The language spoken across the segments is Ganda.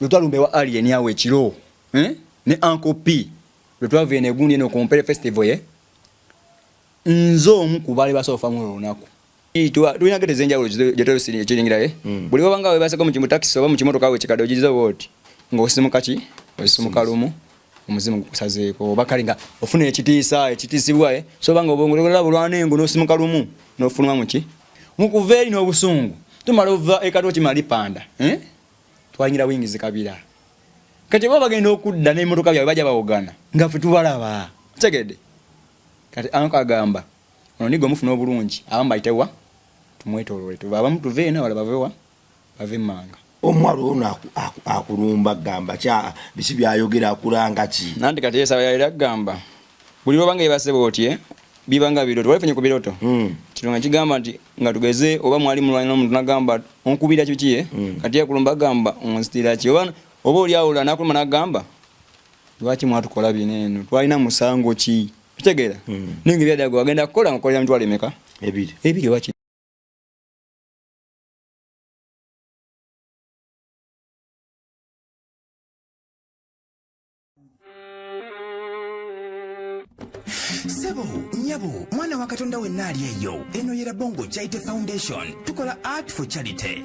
Lwetwalumba ewa Alien awo ekiro, eh? Ne Uncle P, lwetwava eno egundi eno ku Mpere Festival ye nze omu ku baali basoofa mu olunaku. Tulina gete ez'enjawulo gyetwekiringiraye. Buli wabanga webaseko mu taxi oba mu kimotoka awo ekikadde ogiza oba oti ng'osimuka ki osimuka lumu omuzimu gukusazeeko oba kale nga ofuna ekitiisa ekitiisibwa, eh? So obanga obongololaba olwana engo n'osimuka lumu n'ofuluma muki mukuva eri n'obusungu. Tumala ova ekatwa kimala lipanda, eh? Twayingira wingizi kabira. Kati oba bagenda okudda n'emmotoka byabwe bajja bawogana nga ffe tubalaba, otegedde? Kati anko agamba ono niga omufuna obulungi, abamu bayitewa tumwetoloole, tuve abamu tuve eno, abalala bavewa bave emmanga. Omuwala ono akulumba gamba kya biki byayogera akulanga ki? Nanti kati yesaba yalira agamba buli lwobanga yebase bwotye bibanga biroto walifunye ku biroto. Kino nga kigamba nti nga tugeze oba mwali mulwanya n'omuntu nagamba onkubira kikiye. Kati yakulumba agamba onzitira ki oba oba oli awula nakuluma nagamba lwaki mwatukola bino, eno twalina musango ki? Kitegeera? Naye nga ebyaddaga wagenda kukola nga okolera mitwalo emeka? Ebiri. Ebiri oba ki? Sebo, nyabo, mwana wa Katonda wenna ali eyo, eno ye Rabongo Charity Foundation. Tukola art for charity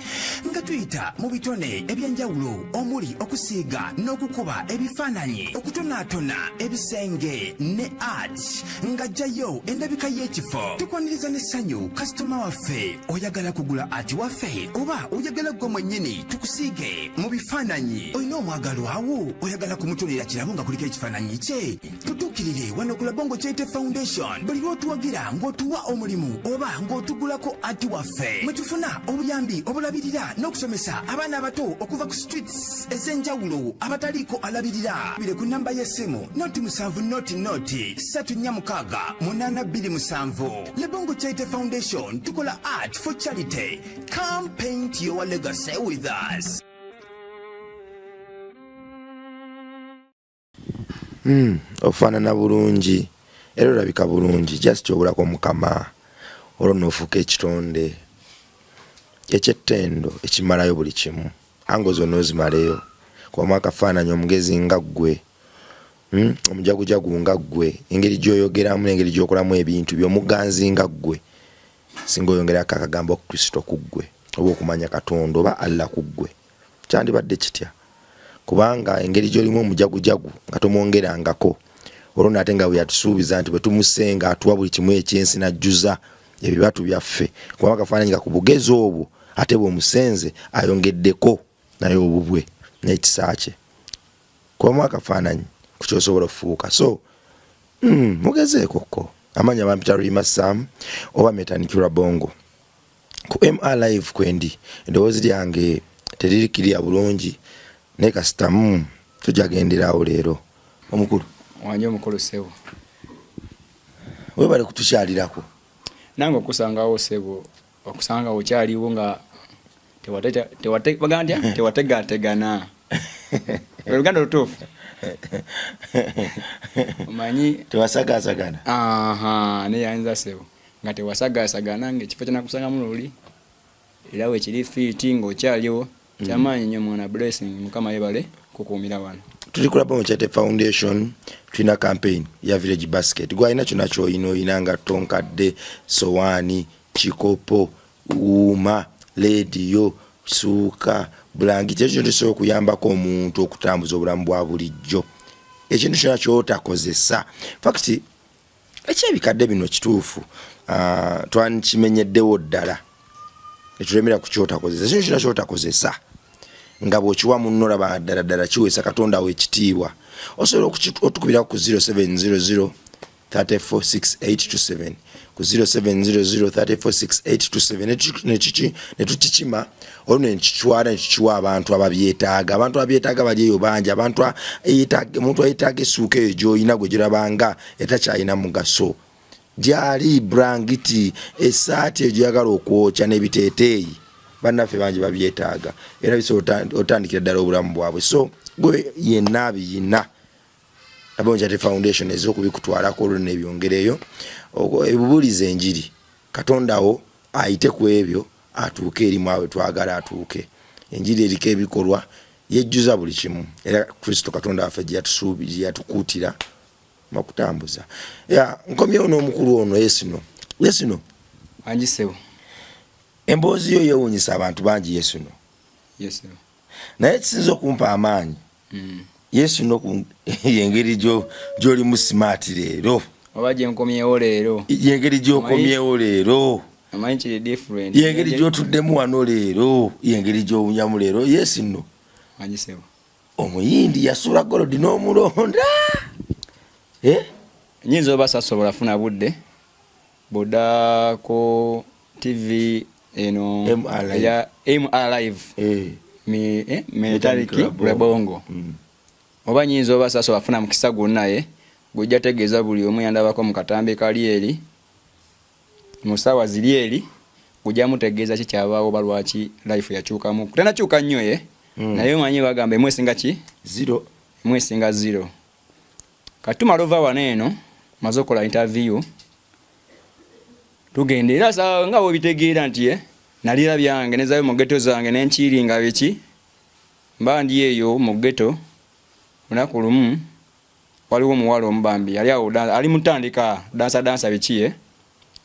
nga tuyita mu bitone ebyenjawulo omuli okusiiga n'okukuba ebifaananyi, okutonaatona ebisenge ne art nga jjayo endabika y'ekifo. Tukwaniriza n'essanyu kasitoma waffe. Oyagala kugula art waffe oba oyagala ggwe mwennyini tukusiige mu bifaananyi? Olina omwagalwawo oyagala kumutonera kirabo nga kuliko ekifaananyi kye? Tutuukirire wano ku Labongo Charity Foundation. Buli lw'otuwagira ng'otuwa omulimu oba ng'otugulako ati waffe, mwe tufuna obuyambi obulabirira n'okusomesa abaana abato okuva ku streets ez'enjawulo abataliiko alabirira. Bire ku namba y'essimu 0 7 0 0 3 4 6 8 2 7. Labongo Charity Foundation, tukola art for charity. Come paint your legacy with us. Ofaanana bulungi era olabika bulungi, just obulako Mukama, olwo noofuuka ekitonde ekyettendo ekimalayo buli kimu, ango zonna ozimaleyo. Kubamu akafaananyi omugezi nga ggwe, Omujagujagu nga ggwe, engeri gy'oyogeramu n'engeri gy'okolamu ebintu byomuganzi nga ggwe, singa oyongerako akagambo Kristo ku ggwe oba okumanya Katonda oba Allah ku ggwe, kyandibadde kitya? Kubanga engeri gy'olimu omujagujagu nga tomwongerangako, olwo naate nga bwe yatusuubiza nti bwe tumusenga atuwa buli kimu ekyensi n'ajjuza ebibatu byaffe, kubanga akafaananyi nga ku bugezi obwo ate bw'omusenze ayongeddeko naye obubwe n'ekisa kye. Kubamu akafaananyi ku kyosobola okufuuka. So mugezeeko ko amanya bampita Rima Sam oba Metanikirwa Bongo ku MR Live kwendi. Eddoboozi lyange teriri kiriya bulungi, naye kasita tujagenderawo leero. Omukulu. Wanje omukulu, sebo. Webale kutukyalirako. Nange okusangawo, sebo, okusanga okyaliwo nga bagamba ntya, tewategategana, oluganda olutuufu omanyi. Tewasagasagana. Aha, neyanza sebo, nga tewasagasagana, ngaekifo kyenakusangamu luli era wekiri fit ng'okyaliwo. Kyamaanyi nnyo mwana, blessing, Mukama yebale kukuumira wano. Tuli ku Labongo Charity Foundation, tulina campaign ya village basket. Gwalina kyonna kyoyina, oyina nga tonkadde, sowaani, kikopo, wuuma, leediyo, suuka, bulangiti, ekyo kyonna kisobola okuyambako omuntu okutambuza obulamu bwa bulijjo, ekintu kyonna kyotakozesa. Fact ekyebikadde bino kituufu, twankimenyeddewo ddala netulemera ku kyotakozesa. Ekintu kyonna kyotakozesa nga bw'okiwa munno, olaba ddala ddala kiweesa Katonda we ekitiibwa. Osobola otukubirako ku 0700 346827, ku 0700 346827, netukikima olwo nekitwala netukiwa abantu ababyetaaga. Abantu ababyetaaga bali eyo bangi. Abantu omuntu ayetaaga essuuka eyo gyolina gwe girabanga etakyalina mugaso gyali, brangiti, esaati eyo gyoyagala okwokya n'ebiteeteeyi, bannaffe bangi babyetaaga era bisobola otandikira ddala obulamu bwabwe. So gwe yenna abiyina, Labongo Charity Foundation ez'okubikutwalako olwo nebyongereyo ebubuliza enjiri, Katondawo ayite ku ebyo atuuke eri mwawe twagala atuuke. Enjiri eriko ebikolwa. Yejjuza buli kimu era Kristo Katonda waffe gye yatusuubi gye yatukuutira makutambuza. Ya nkomyewo n'omukulu ono Yesino. Yesino. Wangi ssebo. Emboozi yo yeewuunyisa abantu bangi Yesino. Yesino. Naye ekisinza okumpa amaanyi Yesu no yengeri gy'olimu simaati leero. Oba gye nkomyewo leero. Yengeri gy'okomyewo leero. Amanyi kiri different. Yengeri gy'otuddemu wano leero. Yengeri gy'owunyamu leero. Yesu nno. Wangi ssebo. Omuyindi yasuula golodi n'omulonda. Eh? Nyinza oba sasobola funa budde boda ku TV eno ya MR Live eh. Mi, eh, Metallic Rebongo Oba nyinza oba sasobola funa mukisa gwonna ye gujja tegeeza buli omu yandabako mu katambi kali eri mu ssaawa ziri eri gujja mutegeeza ki kyabaawo oba lwaki life yakyukamu tenakyuka nnyo ye Naye omanyi bagamba emu esinga ki zero emu esinga zero. Kati tumala ova wano eno maze okukola interview tugenda era nga bwobitegeera nti eh, nalira byange nezayo mu ghetto zange nenkiringa biki mba ndi eyo mu ghetto. Lunaku lumu waliwo omuwala omu bambi yali awo ali mutandika dansa dansa biki eh,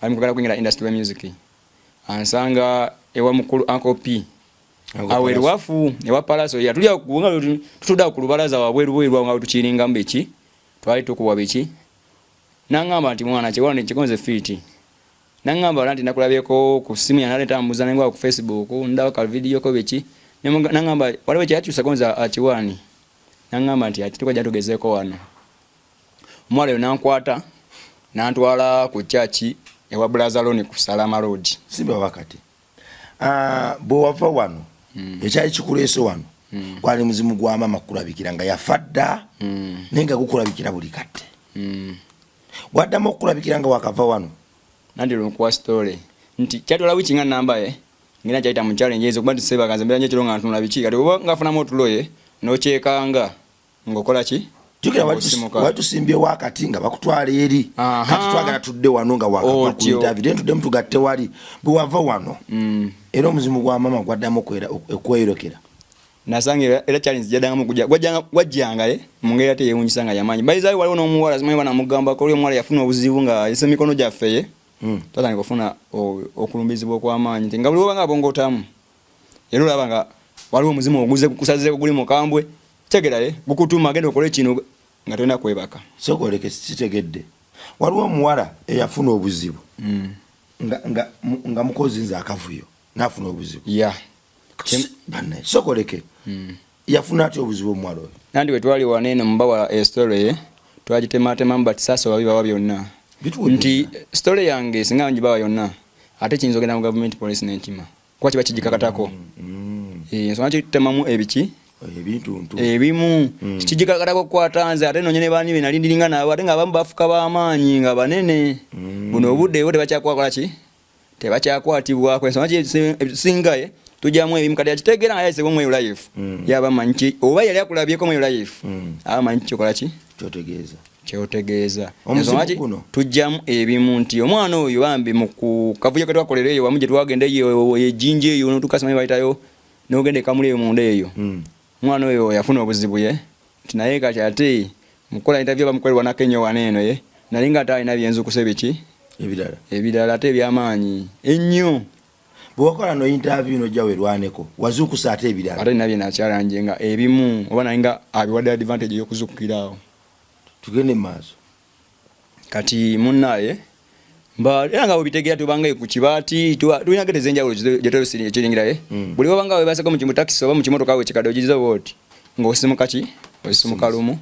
ali mukwagala kuyingira industry ya music, ansanga ewa mukulu Uncle P awo eruwafu ewa Palaso ya tuli awo tutudde awo ku lubalaza wabweru bweru awo nga tukiringamu biki twali tukubwa biki, nangamba nti mwana kiwano kikonze fiiti, nangamba wala nti nakulabyeko ku simu yange ntambuza nengwa ku Facebook ndaba ka video ko biki, nangamba waliwo ekyakyusa gonza akiwani, nangamba nti akituka jatugezeeko wano. Omuwala oyo nankwata nantwala ku church ewa Brazaloni ku Salama Road. Simba wakati bwe wava wano ekyali kikuleese wano gwali muzimu gwa maama kukulabikira nga yafa dda naye nga gukulabikira buli kadde. Gwaddamu okukulabikira nga wakava wano. Nanti lwenkuwa story nti kyatwala wiiki nga namba ye ngenda kyayita mu challenge ezo kuba nti seebaka nze mbeera nnyo ekiro nga ntunula biki kati oba ngafunamu otulo ye n'okyekanga ng'okola ki? Jjukira wali tusimbyewo akati nga bakutwala eri. Kati twagala tudde wano nga wakava ku interview then tuddemu tugatte wali bwe wava wano. Era omuzimu gwa maama gwaddamu okweyolekera. Nasanga era challenge gyaddangamu okujja gwajjanga ye mu ngeri ate yeewuunyisa nga yamaanyi. Bayizayo waliwo n'omuwala simanyi banamugambako oli omuwala yafuna obuzibu nga ayise mikono gyaffe ye twatandika okufuna okulumbizibwa okw'amaanyi nti nga buli wobanga abongootamu era olaba nga waliwo omuzimu oguze gukusazeeko guli mukambwe tegera ye gukutuma agenda okole kino nga tolina kwebaka. Sooka oleke sitegedde. Waliwo omuwala eyafuna obuzibu nga mukozi nze akavuyo n'afuna obuzibu. Yeah. Bannaye sooka oleke. Yafuna atya obuzibu omuwala oyo? Nandi bwe twali wano eno mubawa story ye twagitematemamu but saasobola bibawa byonna. Nti story yange singa ngibawa yonna ate kiyinza ogenda mu government police n'enkima kuba kiba kigikakatako. Ensonga kitemamu ebiki ebintuntu ebimu kigikakatako okukwata nze ate nonye ne bani be nali ndiringa nabo ate nga abamu bafuka b'amaanyi nga banene. Buno obudde bo tebakyakwata ki tebakyakwatibwako ensonga ki ebisinga ye tujjamu ebimu kati akitegeera nga yayisebwa mu eyo life yaba amanyi ki oba yali akulabyeko mu eyo life aba amanyi kyokola ki kyotegeeza kyotegeeza. Omuzimu Ensonga ki guno. tujjamu ebimu nti omwana oyo bambi mu ku kavuyo ke twakolera eyo wamu gye twagenda eyo ejinja eyo notuuka simanyi bayitayo n'ogenda e Kamuli eyo munda eyo omwana oyo yafuna obuzibu ye nti naye kati ate mu kukola interview bamukwerwanako ennyo wano eno ye nali nga ate alina byenzukuse biki ebirala ebirala ate ebyamaanyi ennyo. Bwe wakola no interview n'ojja werwaneko wazuukusa ate ebirala. Ate nina bye nakyalanje nga ebimu oba naye nga abiwadde advantage ey'okuzuukukira awo. Tugende mu maaso. Kati munnaye mba era nga bwebitegeera tubanga ku kibaati tulina gete ez'enjawulo gye ye buli wabanga webaseko mu takisi oba mu kimotoka we kikadde ogiza bwoti ng'osimuka ki osimuka lumu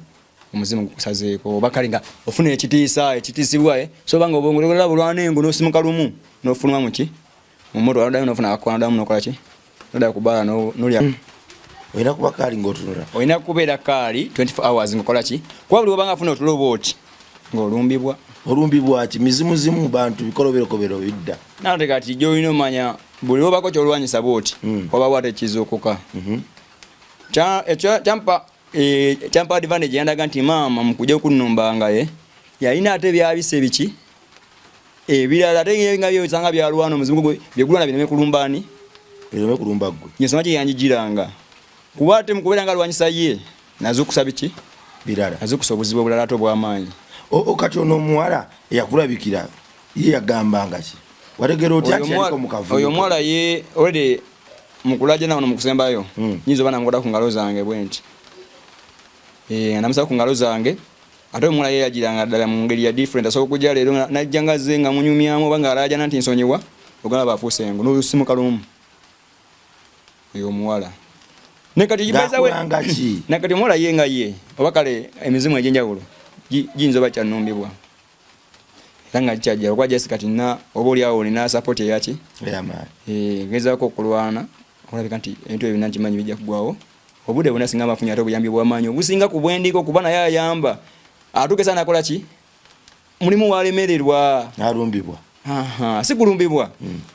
omuzimu gukusazeeko oba kale nga ofuna ekitiisa ekitiisibwa eh so banga obwongo olaba olwana engo n'osimuka lumu n'ofuluma mu ki mu mmotoka noddayo n'ofuna akakoona noddamu n'okola ki nodda ku bbaala n'olya. Olina kuba kaali ng'otunula. Olina kubeera kaali 24 hours ng'okola ki kuba buli wobanga afuna otulo bwoti ng'olumbibwa. Olumbibwa ki? Mizimuzimu bantu bikoloberokobero bidda. Nate kati gy'olina omanya buli lw'obaako ky'olwanyisa bwoti wabawo ate ekizuukuka. Kyampa kyampa advantage yandaga nti maama mu kujja okunnumbanga ye yalina ate byabise biki ebirala ate nga byosanga byalwana omuzimu gwe byegulwana bireme kulumba ani bireme kulumba ggwe ensonga ki yanjijiranga. Kuba ate mukubeera nga alwanyisa ye nazukusa biki birala, nazukusa obuzibu obulala ate obw'amaanyi. Kati ono omuwala eyakulabikira ye yagambanga ki? Wategera otya nti yaliko mu kavuyo? Oyo omuwala ye already mukulajana wano mukusembayo nyinza oba namukwata ku ngalo zange bwe nti namusaba ku ngalo zange. Ate omuwala ye yagiranga ddala mu ngeri ya different, asobola okujja leero najja nga ze nga munyumyamu oba nga alaajana nti nsonyiwa, ogamba bafuuse engo n'olusimuka lumu oyo omuwala. Nakati omuwala ye nga ye oba kale emizimu egy'enjawulo giyinza oba kyannumbibwa era nga kikyajja okuba jasi kati nina oba oli awo nina support eyaki ngezaako okulwana okulabika nti ebintu ebyo byonna nkimanyi bijja kugwawo obudde bwonna singa mbafunye ate obuyambi obw'amaanyi obusinga ku bwendiko kuba naye ayamba atuuka esaa nakola ki mulimu walemererwa nalumbibwa si kulumbibwa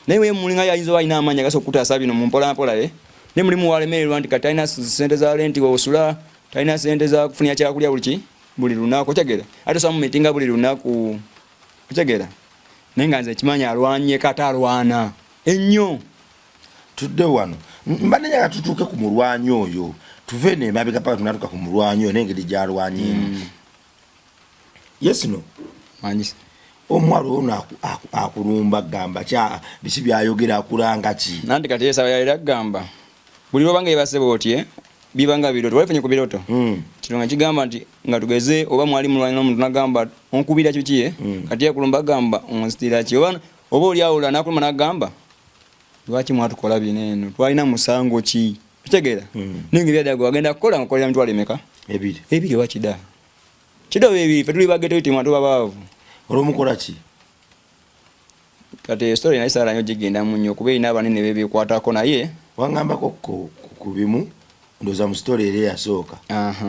naye we mulinga yayinza oba alina amaanyi agasobola okutaasa bino mu mpola mpola ye naye mulimu walemererwa nti kati talina sente za lenti osula talina sente za kufunira kyakulya buli ki buli lunaku otegeera ate osobola mumitinga buli lunaku otegeera naye nga nze kimanyi alwanyeko ate alwana ennyo. Tudde wano mbadde njagala tutuuke ku mulwanyi oyo, tuve eno emabega paka tunatuuka ku mulwanyi oyo n'engeri gy'alwanyemu. Yes no omuwala ono akulumba gamba kya biki byayogera akulanga ki? Nanti kati yesaba yalira agamba buli lwoba nga yebase bwoti biba nga biroto walifunye ku biroto kino nga kigamba nti nga tugeze oba mwali mulwanya n'omuntu nagamba onkubira kiki ye kati yakulumba agamba onzitira ki oba oli awula nakuluma nagamba lwaki mwatukola bino eno twalina musango ki otegeera naye nga ebyaddaga wagenda kukola nga okolera mitwalo emeka ebiri ebiri oba kida kida oba ebiri fe tuli bageto timu atuba baavu olwomukola ki kati story naye saala nnyo gigendamu nnyo kuba erina abanene bebikwatako naye wangambako ku bimu ndowooza mu story era eyasooka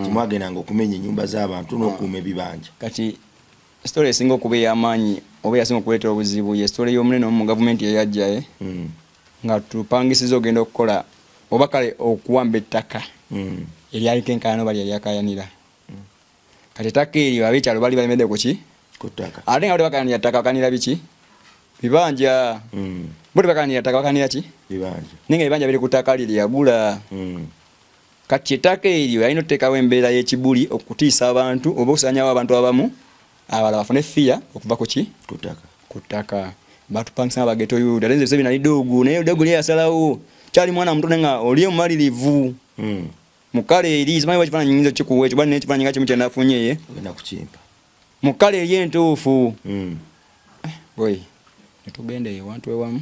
timwagendanga okumenya ennyumba z'abantu n'okuuma ebibanja. Kati story esinga okuba ey'amaanyi oba eyasinga okuleetera obuzibu ye story y'omunene omu mu gavumenti eyajja nga tupangisiza ogenda okukola oba kale okuwamba ettaka eryaliko enkaayana oba lyelyakayanira. Kati ettaka eryo ab'ekyalo bali balemedde ku ki? Ku ttaka. Ate nga bo tebakayanira ttaka, bakayanira biki? Bibanja. Bo tebakayanira ttaka, bakayanira ki? Bibanja. Naye nga ebibanja biri ku ttaka lye lyeyagula. Kati ettaka eryo yalina okuteekawo embeera y'ekibuli okutiisa abantu oba okusaanyaawo abantu abamu abalala bafune fiya okuva ku ki? Ku ttaka. Ku ttaka. Batupangisa nga bageto yuda. Ate nze nali doogu naye doogu lye yasalawo. Kyali mwana muto naye nga oli omumalirivu. Mukale eri simanyi oba ekifaananyi nyinza okukikuwa ekyo kuba nina ekifaananyi nga kimu kye nafunye ye. Ogenda kukimpa. Mukale eri entuufu. Boy ne tugenda ewantu ewamu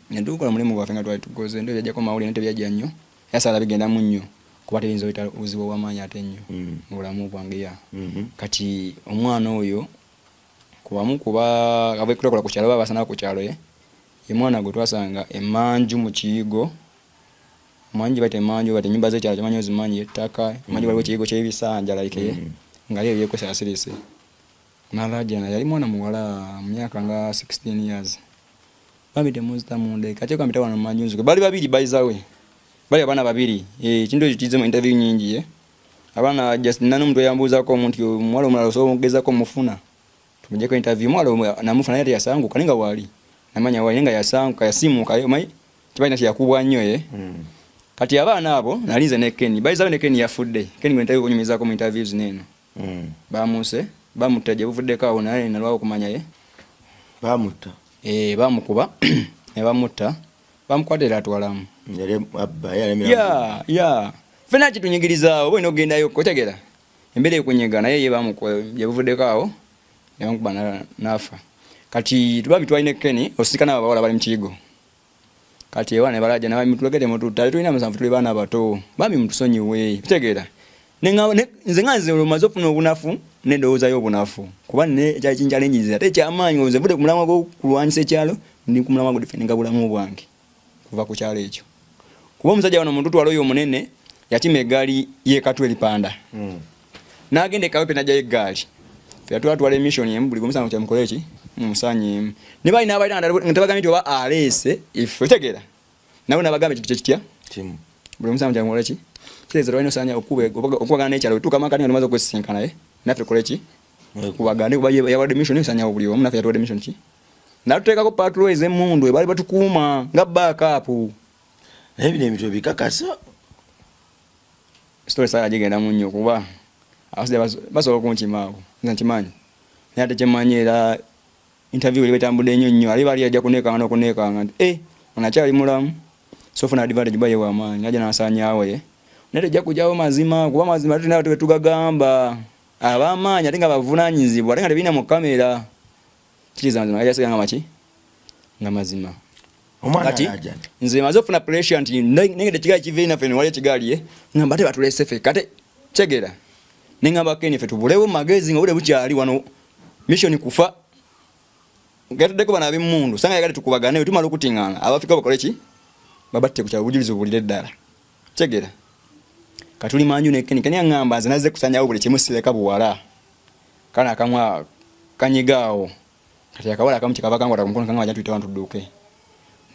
ne tukola omulimu gwaffe nga twali tukoze ndowooza byajjako mawulire naye tebyajja nnyo era saala bigendamu nnyo kuba tebiyinza oyita buzibu obw'amaanyi ate ennyo mu bulamu bwange ya. Kati omwana oyo ku bamu ku ba ku kyalo oba abasana ku kyalo ye ye mwana gwe twasanga emanju mu kiyigo omanyi gye bayita emanju bati ennyumba z'ekyalo kyomanyi ozimanyi ettaka emanju waliwo ekiyigo ky'ebisanja like nga ye yeekwese asirise nalajana yali mwana muwala mu myaka nga 16 years bambi temunzita mundeka ate kampita wano manju nzuke bali babiri by the way bali abaana babiri ekintu ekyo kizze mu interview nyingi ye abaana just nina n'omuntu eyambuuzaako omuntu omuwala omulala osobola okugezako mufuna tumujjeko interview omuwala namufuna naye teyasanguka naye nga waali namanya waali naye nga yasanguka yasiimuuka omanyi tebalina kyeyakubwa nnyo ye kati abaana abo nali nze ne Kenny by the way ne Kenny yafudde Kenny gwe ntera okunyumizaako mu interviews neeno bamuse bamutta gye buvuddeko awo naye nalwawo okumanya ye bamutta bamukuba ne bamutta bamukwata era atwalamu ya fena kitunyigiriza oba olina okugendayo otegera embeera ekunyiga naye ye bamukuba gye buvuddeko awo ne bamukuba n'afa kati bambi twali ne Kenny osisinkana abo abawala bali mu kiyigo kati ewa ne balaja nawe mutuleke temututta tulina musanvu tuli baana bato bambi mutusonyiwe kitegeera nze nga nze olwo maze okufuna obunafu n'endowooza y'obunafu kuba ne ekyali kinkyalenjiza ate ekyamaanyi nze nvudde ku mulamwa gw'okulwanyisa ekyalo ndi ku mulamwa gw'odifendinga bulamu bwange kuva ku kyalo ekyo kuba omusajja wano omuntu twala oyo omunene yakima eggaali y'ekatwa eripanda n'agenda ekawempe n'ajjayo eggaali yatwatwala emission emu buli gwemusango kyamukole ki mumusanyi emu ne bali n'abalina nga tebagambye nti oba aleese ife otegeera nabo nabagamba ekintu kyekitya kimu buli omusango kyamukole ki kitegeeza twalina osanya okubagana n'ekyalo tuuka makati nga tumaze okwesisinkana naye naffe tukole ki kubagane kuba yawadde mission osanyawo buli omu naffe yatuwadde mission ki natuteekako patrol ez'emmundu ebaali batukuuma nga backup naye bino ebintu ebikakasa. Story saala gigenda mu nnyo kuba abasajja basobola okunkima awo, nze nkimanyi. Naye ate kyemmanyi era interview eri betambudde nnyo nnyo, ali bali ajja kuneekanga n'okuneekanga nti eh ono akyali mulamu, so ofuna advantage kuba ye w'amaanyi najja n'asaanyaawo ye. Naye tejja kugyawo mazima kuba mazima tulina tugagamba ab'amaanyi ate nga bavunaanyizibwa ate nga tebirina mu kamera. Kiriza mazima gajja sigala nga maki nga mazima. Kati nze maze okufuna pressure nti nengedde ekigaali kiva eri naffe newali ekigaali ye ngamba ate batulese ffe kate kyegera ne ngamba Ken ffe tubulewo mu magezi nga obudde bukyali wano mission kufa gatuddeko bano ab'emmundu sanga yagale tukubagane bwe tumala okutingana abafika bakole ki babatte ku kyalo obujulizi bubulire ddala kyegera katuli manju ne Ken. Ken yaŋŋamba nze nazze kusanyawo buli kimu sireka buwala kana akamwa kanyiga awo. Kati akawala akamu kyekava kankwata ku mukono kangamba ajja tuyite wano tudduke.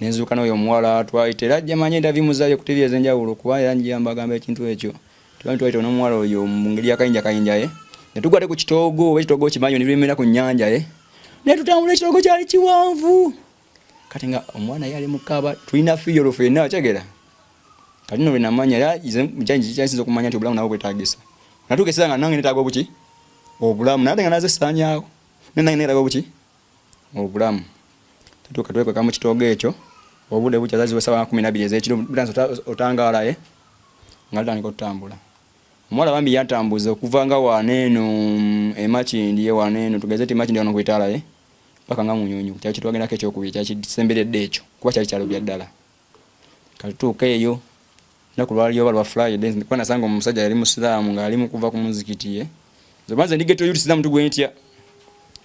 Ne nzuuka n'oyo omuwala twayita era ajja manyi interview muzaayo ku TV ez'enjawulo kuba era njja mbagamba ekintu ekyo. Tubadde twayita n'omuwala oyo mu ngeri ya kayinja kayinja ye. Ne tugwa ate ku kitoogo oba ekitoogo okimanyi ne tulemera ku nnyanja ye. Ne tutambula ekitoogo kyali kiwanvu. Kati nga omwana ye ali mu kaaba tulina fiyolo ffenna okyegera. Kati nno lwe namanya era kyansinza okumanya nti obulamu nabwo bwetaagisa. Natuuka ekiseera nga nange neetaaga obuki? Obulamu naye ate nga naze saanyaawo. Naye nange neetaaga obuki? Obulamu. Tutuuka twekweka mu kitoogo ekyo obudde bukya zaziwe ssaawa nga 12 ez'ekiro butandise otangaala ye nga tutandika otutambula. Omuwala bambi yantambuza okuva nga wano eno e Makindye wano eno tugeze nti Makindye wano ku itaala ye paka nga Munyonyo ku kyalo kye twagendako ekyokubiri ekyali kisemberedde ekyo kuba kyali kyalo bya ddala. Kati tutuuka eyo lunaku lwali oba lwa Friday kuba nasanga omusajja yali musiraamu ng'ali mu kuva ku muzikiti ye nze oba nze ndi ghetto youth sirina mutu gwe ntya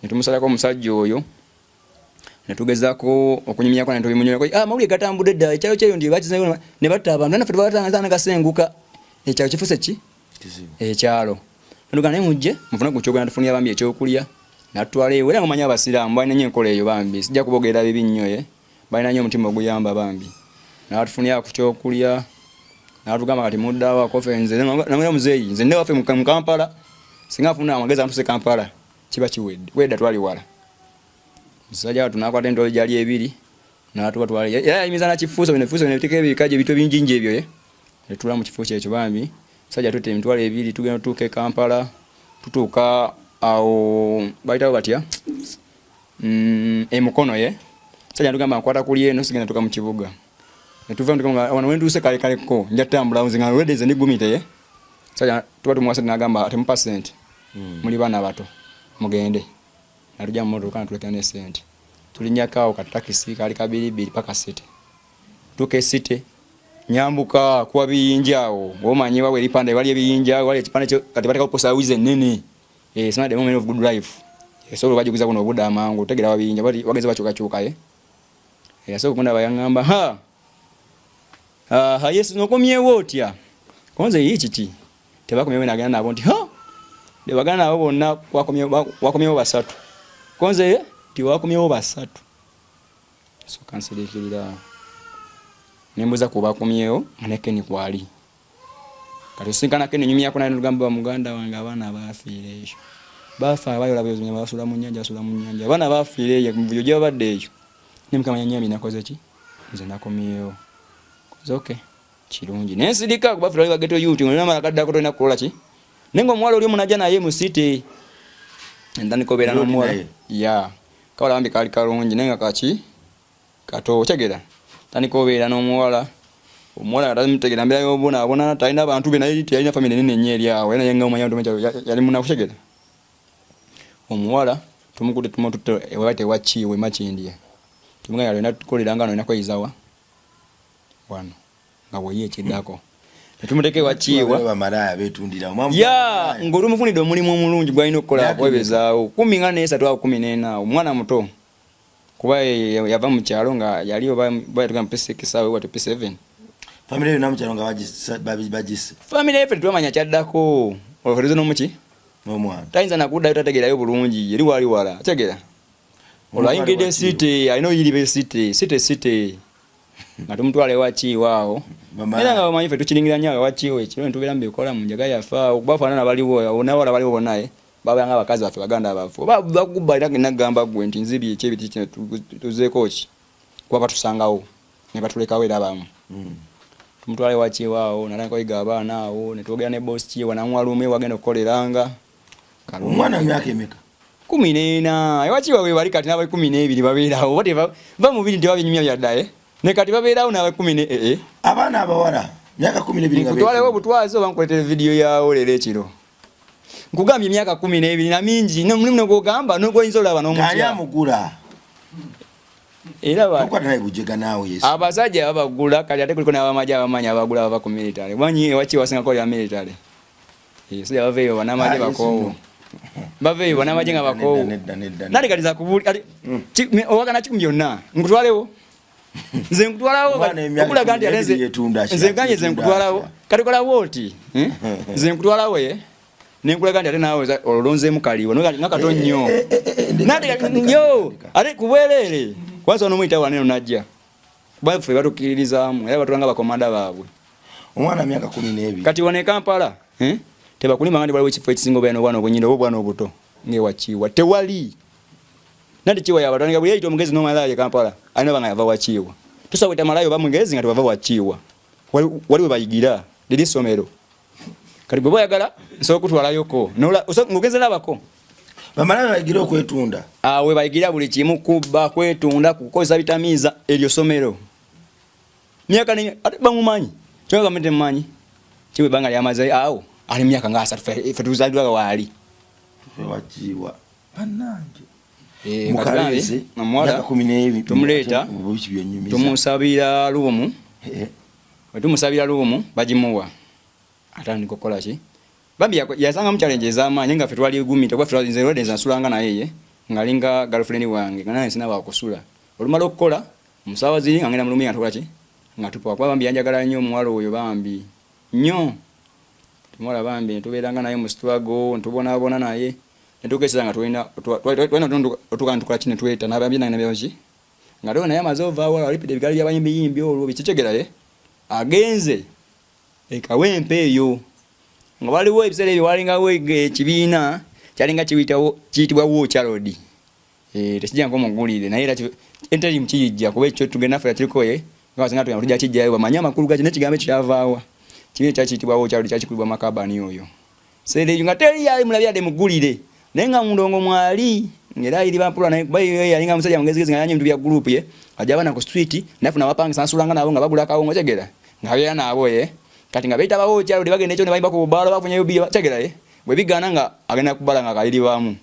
ne tumusalako omusajja oyo ne tugezaako okunyumyako naye tubimunyumyako ah, amawulire gatambudde dda ekyalo kyeyo nti bakizeeyo ne batta abantu naffe tubatanga gasenguka ekyalo kifuuse ki ekyalo Nduga naye mujje mufune ku kyogera tufunira bambi ekyokulya natutwala ewe era mumanyi abasiraamu balina nnyo enkola eyo bambi sijja kubogerera bibi nnyo ye balina nnyo omutima oguyamba bambi natufunira ku kyokulya natugamba kati muddawo akofe nze namwera muzeeyi nze newaffe mu Kampala singa afuna amagezi antuse Kampala kiba kiwedde wedda twali wala musajja watu nakwata entolo gyali ebiri natuba twali era yayimiza nakifuuso bino ebifuuso bino ebiteeka ebikajo ebintu ebinjinji ebyo ye netula mu kifo kyekyo bambi musajja tutte 20,000 tugenda tutuuka e Kampala tutuuka awo bayitawo batya e Mukono ye musajja natugamba nkwata kuli eno sigenda tuka mu kibuga netuva nga wano wentuuse kale kale ko nja tutambula nze nga already nze ndi gumite ye musajja tuba tumuwa sente nagamba temupa sente muli baana bato mugende natujja mu motoka natulekera ne sente tulinyako awo ka takisi kali kabiribiri paka city tuka e city nyambuka kuwa biyinja awo omanyi wawe eripande wali ebiyinja wali ekipande kyo kati bateka kuposa wize nene eh smart the moment of good life eh so bajuguza kuno obuda amangu tegera wabiyinja bali wageze bachuka chuka eh eh so kunda bayangamba ha ah Yesu nokomyewo otya konze yi kiki tebakomyewo nagenda nabo nti ha bebagana nabo bonna wakomyewo basatu konze ti wakomyewo basatu so kansirikirira nembuza ku bakomyewo ne Ken kwali kati osinkana Ken nyumyako naye nogamba muganda wange abaana bafiire eyo bafa abayola buyozi basula mu nyanja basula mu nyanja abaana bafiire eyo muvuyo gye babadde eyo ne Mukama yanyambye nakoze ki nze nakomyewo koze okay kirungi naye nsirika kuba ffe bageto youth nga namala kaddako tolina kukola ki naye nga omuwala oli omunaja naye mu city ntandika obeera n'omuwala ya kawala bambi kaali kalungi naye nga kaki kato otegera tandika obeera n'omuwala omuwala nga tamutegera mbeera yobunaabona talina bantu be naye teyalina famire nene nnyo eri awo era naye nga omanya nti yali munaku tegera omuwala tumukutte tumututte ewaite ewakiiwe makindye tumugamba yalina tukolera nga nolina kweyizawa wano nga bwoyi ekiddako netumuteeka ewakiiwa ya ng'olumufunidde omulimu omulungi gwalina okukola akwebezaawo 13 awo 14 awo omwana muto kuba yava mu kyalo nga yali oba yatuga mu P6 awo wati P7 family yonna mu kyalo nga bagise family yaffe tetwamanya kyaddako olwo n'omuki n'omwana tayinza nakuddayo tategeerayo bulungi eri wali wala ategeera olwo ayingidde city alina oyiriba city city city nga tumutwala ewa kiiwa awo era nga bamanyi ffe tukiringira nnyo ewa kiiwa ekiro netubeera mu bikola mu njaga yaffe awo kubafaanana baliwo nawala baliwo bonna eh. Baba nga abakazi baffe baganda baffe oba bakubba era nagamba gwe nti nzibye eki ebiti kino tuzeeko ki kuba batusangawo ne batulekawo era abamu. Tumutwale wakiwa awo natandika oyiga abaana awo netwogera ne boss kiwa namuwa lumu ewagenda okukoleranga. Omwana myaka emeka? 14. Ewakiwa we bali kati n'aba 12 babeerawo oba teba va mubiri nti babinyumya byadda eh? Ne kati babeerawo n'aba kumi ne eh, eh. Abaana abawala myaka 12 nga nkutwalewo obutwazi oba nkuletere vidiyo yaawo leero ekiro. Nkugambye emyaka 12 na mingi mulimu negwogamba nogwoyinza olaba n'omutya. Amugula era abasajja babagula kati ate kuliko n'abamagye abamanyi abagula bava ku military manyi ewaki wasingako lya military eh, sajja baveeyo banamagye ah, bakoowu baveeyo banamagye nga bakoowu nali kati zakubuli kati hmm. owakana kikumi byonna nkutwalewo nze nkutwalawo okulaga nti ate nze nganye nze nkutwalawo kati kola bwoti eh? nze nkutwalawo ye eh? nenkulaga nti ate naawe olonzeemu kaliwa nga kato nnyo eh, eh, eh, nyo ate kubwereere kwanza onomuyita waneno najja kuba ffe batukiririzaamu era batulanga bakomanda baabwe omwana myaka 12 kati wano e Kampala tebakulima nga waliwo ekifo ekisinga obeera n'obwana obunyindo oba obwana obuto ng'ewakiiwa tewali nanti kiwa yabatandika buli eyita omugezi n'omalaaya e Kampala alina banga yava wakiiwa tosobola kweta malaaya oba mugezi nga tewava wakiiwa wali we bayigira liri ssomero kati bweba oyagala nsobola okutwalayoko ng'ogenze nabako bamala bayigira okwetunda awe bayigira buli kimu kubba kwetunda kukozesa bitamiiza eryo somero myaka ate bamumanyi kyonga gavumenti emumanyi kiwe ebbanga lyamaze awo ali myaka nga asatu fe tuzaliddwa waali wakiibwa bannange eh, omuwala tumuleeta tumusabira luumu eh. Bwe tumusabira luumu bagimuwa atandika okukola ki bambi yasangamu challenge ez'amaanyi nga ffe twali gumita kuba ffe nze already nze nasulanga naye ye ng'alinga girlfriend wange nga nange sina wakusula olumala okukola mu ssaawa ziri nga ngenda mu lumu nga tukola ki nga tupawa kuba bambi yanjagala nnyo omuwala oyo bambi nnyo omuwala bambi netubeeranga naye mu struggle ntubonaabona naye netuuka nga tulina twalina otuuka netukola ki netweta nabambi nange nabyo ki nga toyo naye amaze ovaawo alipidde ebigaali by'abayimbiyimbi olwo bikitegera ye agenze ekawempe eyo nga waliwo ebiseera ebyo walingawo ekibiina kyalinga kiyitawo kiyitibwa wocharod eh, tekijja nkomugulire naye era enterimu kiyijja kuba ekyo tugenda naffe kiriko ye nga basinga tugenda tujja kijjayo bamanye amakulu gakyo n'ekigambo ekyo kyavaawa kibiina kyakiyitibwa wocharod kyakikubibwa makabani oyo Seera eyo nga teri yali mulabye yadde mugulire naye nga mundongo mwali ngera ayiriba mpola naye kuba ye yalinga musajja mugezigezi nga yanya ebintu bya group ye ajja abaana ku street nafuna abapangisa nsulanga nabo nga bagula akawunga otegera nga abeera nabo ye kati nga beeyita bawokyalo bagenda ekyo ne bayimba ku bubaala bafunyeyo bbiya otegera ye bwe bigaana nga agenda kubala nga akayiribamu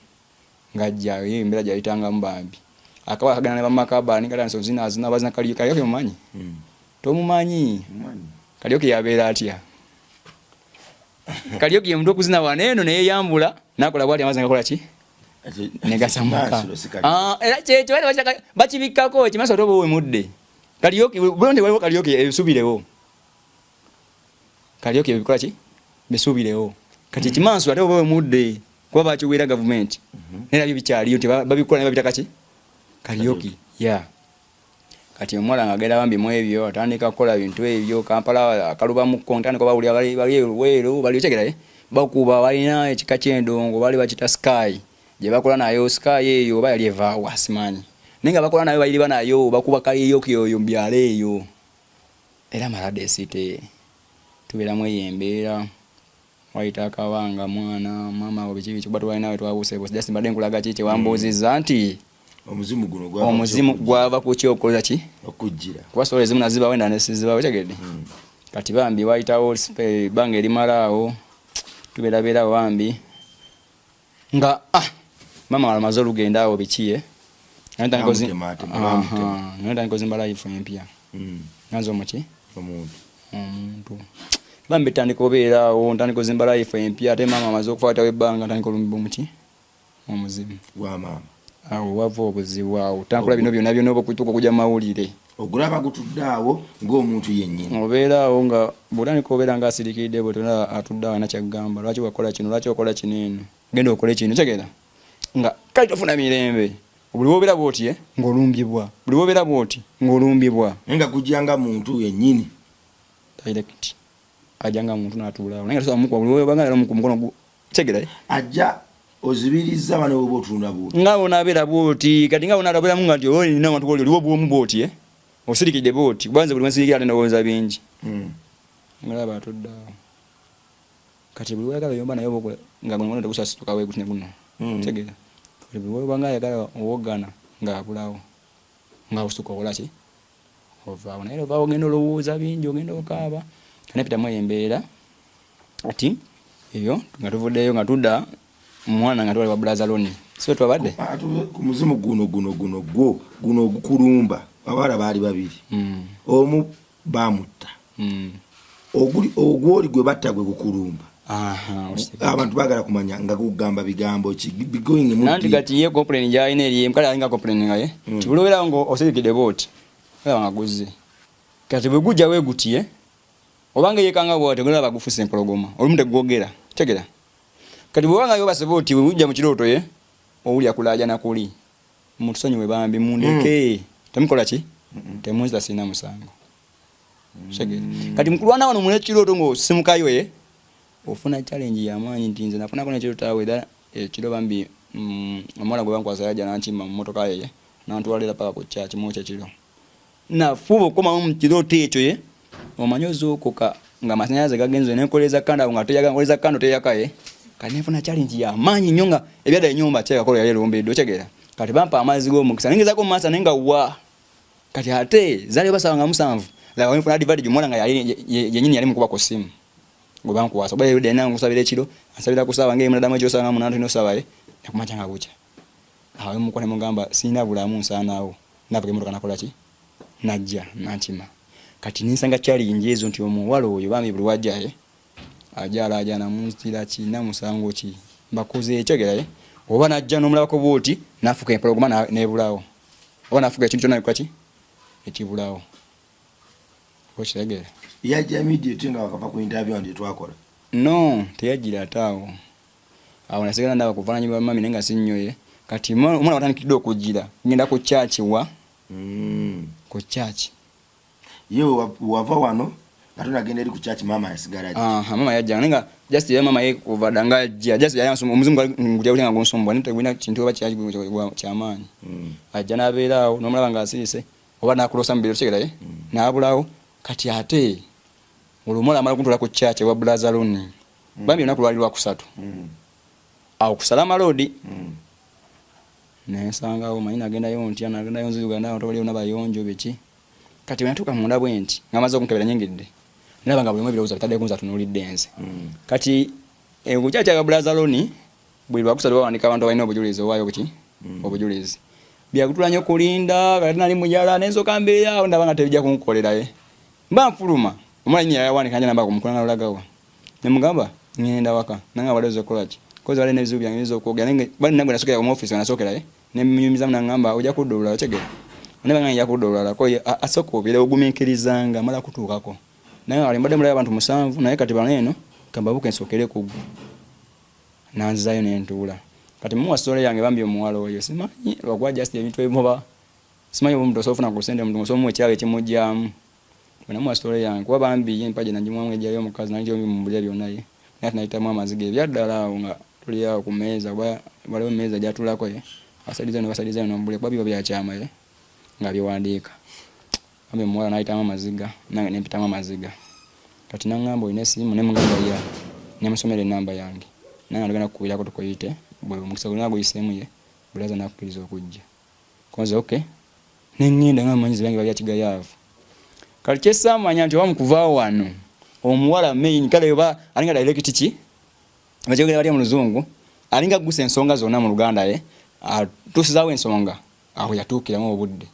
ng'ajja ye embeera gyayitangamu bambi akaba akagenda ne bamakabani kati nso zina azina bazina kaliyo kaliyo omumanyi hmm. tomumanyi kaliyo ke yabeera atya Kariuki ye muntu okuzina wano eno neyeyambula nakola bwati amazzi ngakola ki negasamuka ah, era kyekyo bakibikkako ekimasa otoba owemudde Kariuki bulonde waliwo Kariuki ebisubirewo Kariuki ebikola ki bisubirewo kati ekimansu ate oba owemudde kuba bakiwera gavumenti mhm. naye nabyo bikyaliyo nti babikola ne babita kaki Kariuki ya yeah. Kati omuwala nga agenda bambi mwebyo atandika kukola bintu ebyo Kampala akaluba mukko ntandika bawulira bali bali Luweero bali otegera eh bakuba balina ekika ky'endongo bali bakita sky gye bakola nayo sky eyo oba yali evaawa simanyi naye nga bakola nayo bayiriba nayo bakuba karaoke oyo mu byalo eyo era malade city tubeeramu eyo embeera. Wayita akabanga mwana mama biki biki kuba twalina we twabuusebuuse just mbadde nkulaga ki kyewambuuzizza nti omuzimu guno gwava omuzimu gwava ku ki okukola ki okujjira kuba sola ezimu nazibawo endala nesizibawo otegedde hmm. kati bambi wayitawo ebbanga erimala awo tubeerabeerawo bambi nga ah mama amaze olugenda awo biki eh natandika ozimba life empya hmm. nga nze omuki omuntu omuntu bambi tandika obeera awo ntandika ozimba life empya ate maama amaze okukwatawo ebbanga ntandika olumba omuki omuzimu gwa maama awo wava obuzibu awo tankula bino byonna byonna oba okutuuka okujja mawulire ogulaba gutudde awo ng'omuntu yennyini obeera awo nga bw'otandika obeera nga asirikiridde bwe tona atudde awo alina kyagamba lwaki wakola kino lwaki okola kino eno genda okole kino kitegeera nga kale tofuna mirembe buli wobeera bwoti eh, ng'olumbibwa buli wobeera bwoti ng'olumbibwa naye nga gujja nga muntu yennyini direct ajja nga muntu n'atuula awo naye nga tosobola mukuba buli woba nga ku mukono Tegera eh? Ajja ozibirizza bano oba otunda bwoti. Nga onabeera bwoti kati nga onabeeramu nga nti olina abantu bwoli oliwo bwomu bwoti eh? Osirikidde bwoti kuba nze buli wensirikira ate ndowooza bingi. Mm. Ngalaba atudde awo. Kati buli wayagala oyomba naye oba nga guno tegusasituka weguti ne guno. Tegeera. Kati buli woba nga ayagala owoggana ng'abulawo. Nga osituka okola ki? Ovaawo. Naye ovaawo ogenda olowooza bingi ogenda okaaba. Kanepitamu eyo embeera. Kati eyo nga tuvuddeyo nga tudda mwana nga twali wa Brother Lonnie. Sio twabadde? Ah, ku muzimu guno guno guno gwo guno ogukulumba abawala baali babiri. Omu bamutta. Oguli ogwoli gwe batta gwe gukulumba. Abantu bagala kumanya nga gugamba bigambo ki bigoing mu. Nanti kati ye complain gyalina eri kale alinga complain nga ye. Tibulowera ngo osirikide boti. Olaba nga guzze. Kati bwe gujja weegutiye obanga yekanga bw'ati ogenda olaba gufuuse empologoma olumu tegwogera tegera kati bw'oba nga yobase bw'oti bwe gujja mu kirooto ye owulira kulaajana kuli mutusonyiwe bambi mundeke temukola ki temunzita sirina musango Segera. Kati mukulwana wano mune kirooto ng'osimukayo ye ofuna challenge ya maanyi nti nze nafunako n'ekirooto awo era ekiro bambi omuwala gwe bankwasa yajja n'ankima mu mmotoka ye n'antwala era paka ku church mu ekyo ekiro. Nafuba okukomawo mu kirooto ekyo ye omanyi ozuukuka nga amasanyalaze gagenze nenkoleza kando awo nga teyaka nkoleza kando teyaka ye kati nenfuna challenge ya maanyi nnyo nga ebyadda enyumba kyekakola yali erumbiddwa otegeera kati bampa amazzi g'omukisa nengezako mu maaso naye nga wa kati ate zaali basaba nga 7 laba wenfuna advantage omuwala nga yenyini yali mukuba ku ssimu gwe bankuwasa oba yaludde alina nkusabira ekiro ansabira ku ssaawa ng'emu naddamu ekiro ssaawa nga 8 tulina osaba ye nakumakya nga bukya awo emukuba ne mugamba sirina bulamu nsaanawo navuga emmotoka nakola ki najja nankima kati nensanga challenge ezo nti omuwala oyo bambi buli wajja ye ajja alaajana munzitira ki namusango ki mbakoze ekyogera ye oba najja n'omulabako bwoti nafuka empologoma nebulawo oba nafuka ekintu kyonna nekikola ki ekibulawo okitegeera. Yajja immediate nga wakava ku interview and twakola. No, teyajjira ate awo. Awo nasigala ndaba ku bufaananyi bwa mummy naye nga si nnyo ye. Kati omwana watandikidde okujjira ngenda ku church wa? Ku church. Ye wava wano nga tonagenda eri ku church maama yasigala ajja. Aha, maama yajja naye nga just era maama ye kuva dda nga ajja just yali ansumbuwa omuzimu gwali ngutya gutya nga gunsumbuwa naye tegulina kintu oba kyali kyamaanyi. Ajja n'abeera awo n'omulaba ng'asirise oba n'akuloosa mu biro okitegera ye n'abulawo kati ate olwo omuwala amala okuntwala ku church ewa Brother Lonnie. Bambi olunaku lwali lwakusatu. Awo ku Salama Road. Nensangawo manyi nagendayo ntya nagendayo nziruganda abantu abali bonna bayonjo biki. Kati bwe natuuka munda bwenti nga amaze okunkebera nyingidde nalaba nga buli omu ebirowoozo abitadde ku nze atunuulidde nze. Kati ku church ya Brother Lonnie buli lwakusatu bawandiika abantu abalina obujulizi owaayo buki obujulizi. Byakutula nnyo kulinda kati nali muyala ne nsooka mbeera awo ndaba nga tebijja kunkolera ye. Mba nfuluma omuwala nyini yawandiika nja namba ku mukono nalulagawa. Ne mugamba ngenda waka nange abadde ozze kukola ki? Kozi waliwo n'ebizibu byange nyinza okwogera naye nga bali nange nasookera mu office nasookera ye ne mmunyumizamu nangamba ojja kudda olulala otegeera. Naye bangamba nja kudda olulala ko ye asooka obeere ogumiikirizanga mala kutuukako. Naye nga kati mbadde mulayo abantu 7 naye kati bano eno kambabuuke nsookere ku ggwe. Nanzizaayo ne ntuula. Kati mmuwa story yange bambi omuwala oyo simanyi lwakuba just ebintu ebimu oba simanyi oba omuntu osobola ofuna ku ssente omuntu osobola omuwa ekirabo ekimugyamu. Bwe namuwa story yange kuba bambi ye empagi nagimuwamu ejjayo omukazi nali mubulira byonna ye naye ate nayitamu amaziga ebyaddala awo nga tuli awo ku mmeeza kuba waliwo emmeeza gy'atuulako ye asaliza eno basaliza eno mbulira kuba biba bya kyama ye nga biwandiika. Bambi omuwala n'ayitamu amaziga nange ne mpitamu amaziga. Kati n'angamba olina essimu ne mugamba yeah ne musomera ennamba yange nange tugenda kukubirako tukuyite bwe omukisa gwe gunaaba guyiseemu ye bulaza n'akukkiriza okujja. Ko nze okay ne ŋŋenda nga mmanyi byange biba bya kigayaavu. Kati kye ssaamanya nti oba mu kuva wano omuwala main kale oba alinga direct ki bakyogera batya mu Luzungu alinga aggusa ensonga zonna mu Luganda ye atuusizaawo ensonga awo yatuukiramu obudde.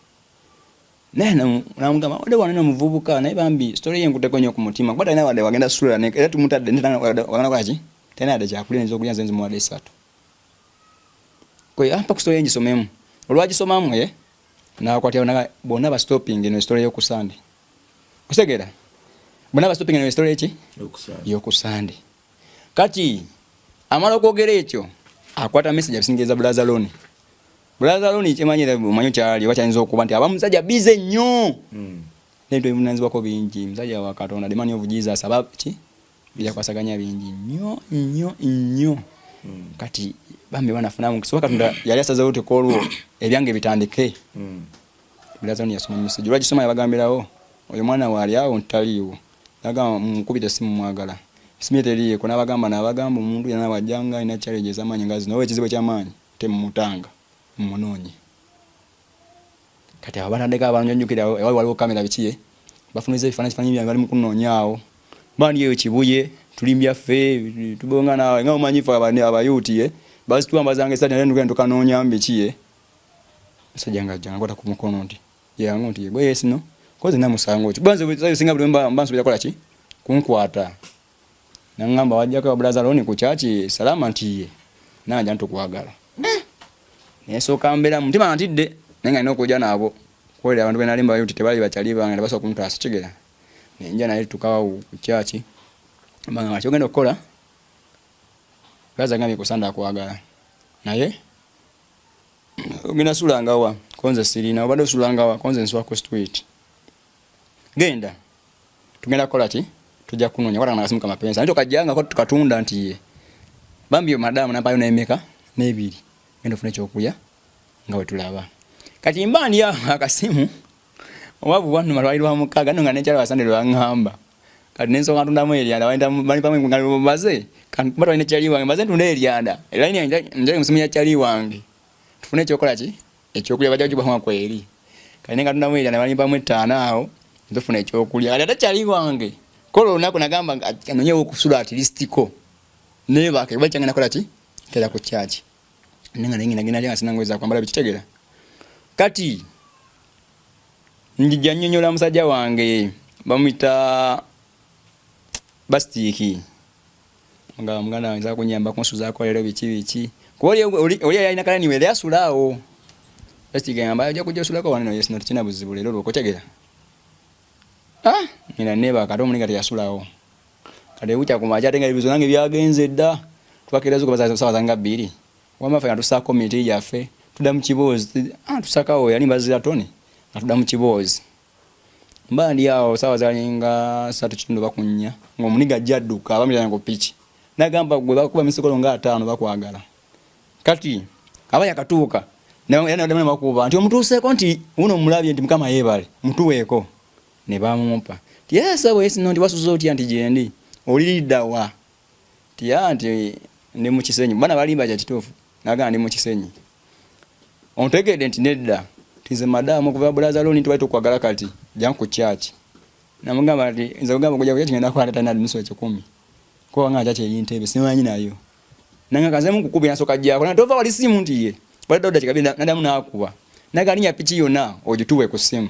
Naye namugamba wadde wano nomuvubuka naye bambi story ye nkuteko nnyo ku mutima kuba talina wadde wagenda sula era tumutadde wagenda kola ki talina wadde kyakulya nza okulya nze nzimuwadde esatu kwe ampa ku story ye ngisomemu olwagisomamu ye nakwatira naga bonna ba stopping eno story y'oku Sunday otegeera bonna ba stopping eno story ki y'oku Sunday kati amala okwogera ekyo akwata message abisingiriza Brother Lonnie. Brother Lonnie kyemanyi era omanyi kyali oba kyayinza okuba nti aba musajja busy nnyo. N'ebintu ebivunanyizibwako bingi musajja wa Katonda the man of Jesus aba ki byakwasaganya bingi nnyo nnyo nnyo. Kati bambi banafuna mukisa oba Katonda yali asazeewo ti kwolwo ebyange bitandike. Brother Lonnie yasoma message olwagisoma yabagambirawo oyo mwana waali awo ntaliiwo. Nagamba mukubire simu mwagala. Simu ye teriiko nabagamba nabagamba omuntu yenna bwajjanga alina challenge ez'amaanyi nga zino oba ekizibu eky'amaanyi temumutanga mumunoonye. Kati awo batandika abantu njukira ewali waliwo kamera biki ye bafuniza ebifaananyi kifaananyi byange bali mu kunoonya awo bandi eyo Kibuye tuli mbyaffe tubonga naawe nga omanyi ffe abayuuti ye bazitwambazanga esaati naye nugenda tukanoonya mbiki ye musajja nga ajja nga ku mukono nti yangu nti gwe yes no kozi na musango ki banze singa buli mba mba kola ki kunkwata nangamba wajja kwa brother Loni ku church salama nti ye nanja ntukwagala eh nesooka mbeera mutima ntidde naye nga nina okujja nabo kukolera abantu benali mbayo nti tebali bakyali bange tebasobola kuntaasa kigera nenja naye tukawo ku church mbanga kyogenda okukola brother gambye kusanda akwagala naye ogenda sulangawa konze sirina obadde osulangawa konze nsula ku street genda tugenda kukola ki tujja kunoonya kwata nakasimu kamapensa naye tokajjangako tukatunda nti ye bambi madamu nampayo nemeka nebiri genda ofune ekyokulya nga wetulaba kati mba ndi awo akasimu obwavu bwannuma lwali lwa mukaaga no nga nekyalo asande lwaŋŋamba kati nensooka ntundamu eryanda balipamu nga baze kuba twalina kyali wange maze ntunda eryanda layini njali musimu ya kyali wange tufune ekyokola ki ekyokulya bajja kugibwa kweri kati nenga tundamu eryanda balimpamu ettaano awo ntufuna ekyokulya kati ate kyali wange kola olunaku nagamba anonyewo okusula atilistiko nebake kuba kyange nakola ki kera ku kyaki nenga naye ngenda genda lya sinangoye zakwambala bikitegera kati njija nnyonnyola musajja wange bamuyita basitiiki nga muganda wange zakunyamba kunsuzaako leero biki biki kuba oli yalina kalani we yasula awo basitiiki ngamba ojja kujja osulako wano naye sino tekina buzibu leero lwokotegera ah ngenda neebaka ate omulinga teyasulawo kati bukya ku makya ate nga ebibuzo nange byagenze dda twakeera zuko baza sawa zanga bbiri wamma ffe nga tusaako miti gyaffe tudda mu kiboozi ah, tusakawo yali mbazira toni nga tudda mu kiboozi mba ndi awo sawa zalinga satu kitundu bakunnya ng'omuniga ajja adduka abamuyana ku piki nagamba gwe bakuba misikolo nga ataano bakwagala kati aba yakatuuka nabakuba nti omutuuseeko nti wuno omulabye nti mukama yeebale mutuweeko ne bamumpa nti yesabo yesino nti wasuze otya nti gyendi oliriddawa nti a nti ndi mu kisenyi bana balimba kya kituufu nagamba ndi mu kisenyi ontegedde nti nedda nti nze madaamu okuva bulaza loni nti wali tukwagala kati jangu ku kyaki namugamba nti nze kugamba kujja ku kyaki ngenda kukwata talina nusu ekikumi kuba nga kyaki eyintebe simanyi nayo nanga kazemu kukubira nsoka jjako na tova wali simu nti ye wali dodda kikabi nadamu nakuba nagalinya piki yonna ogituwe ku simu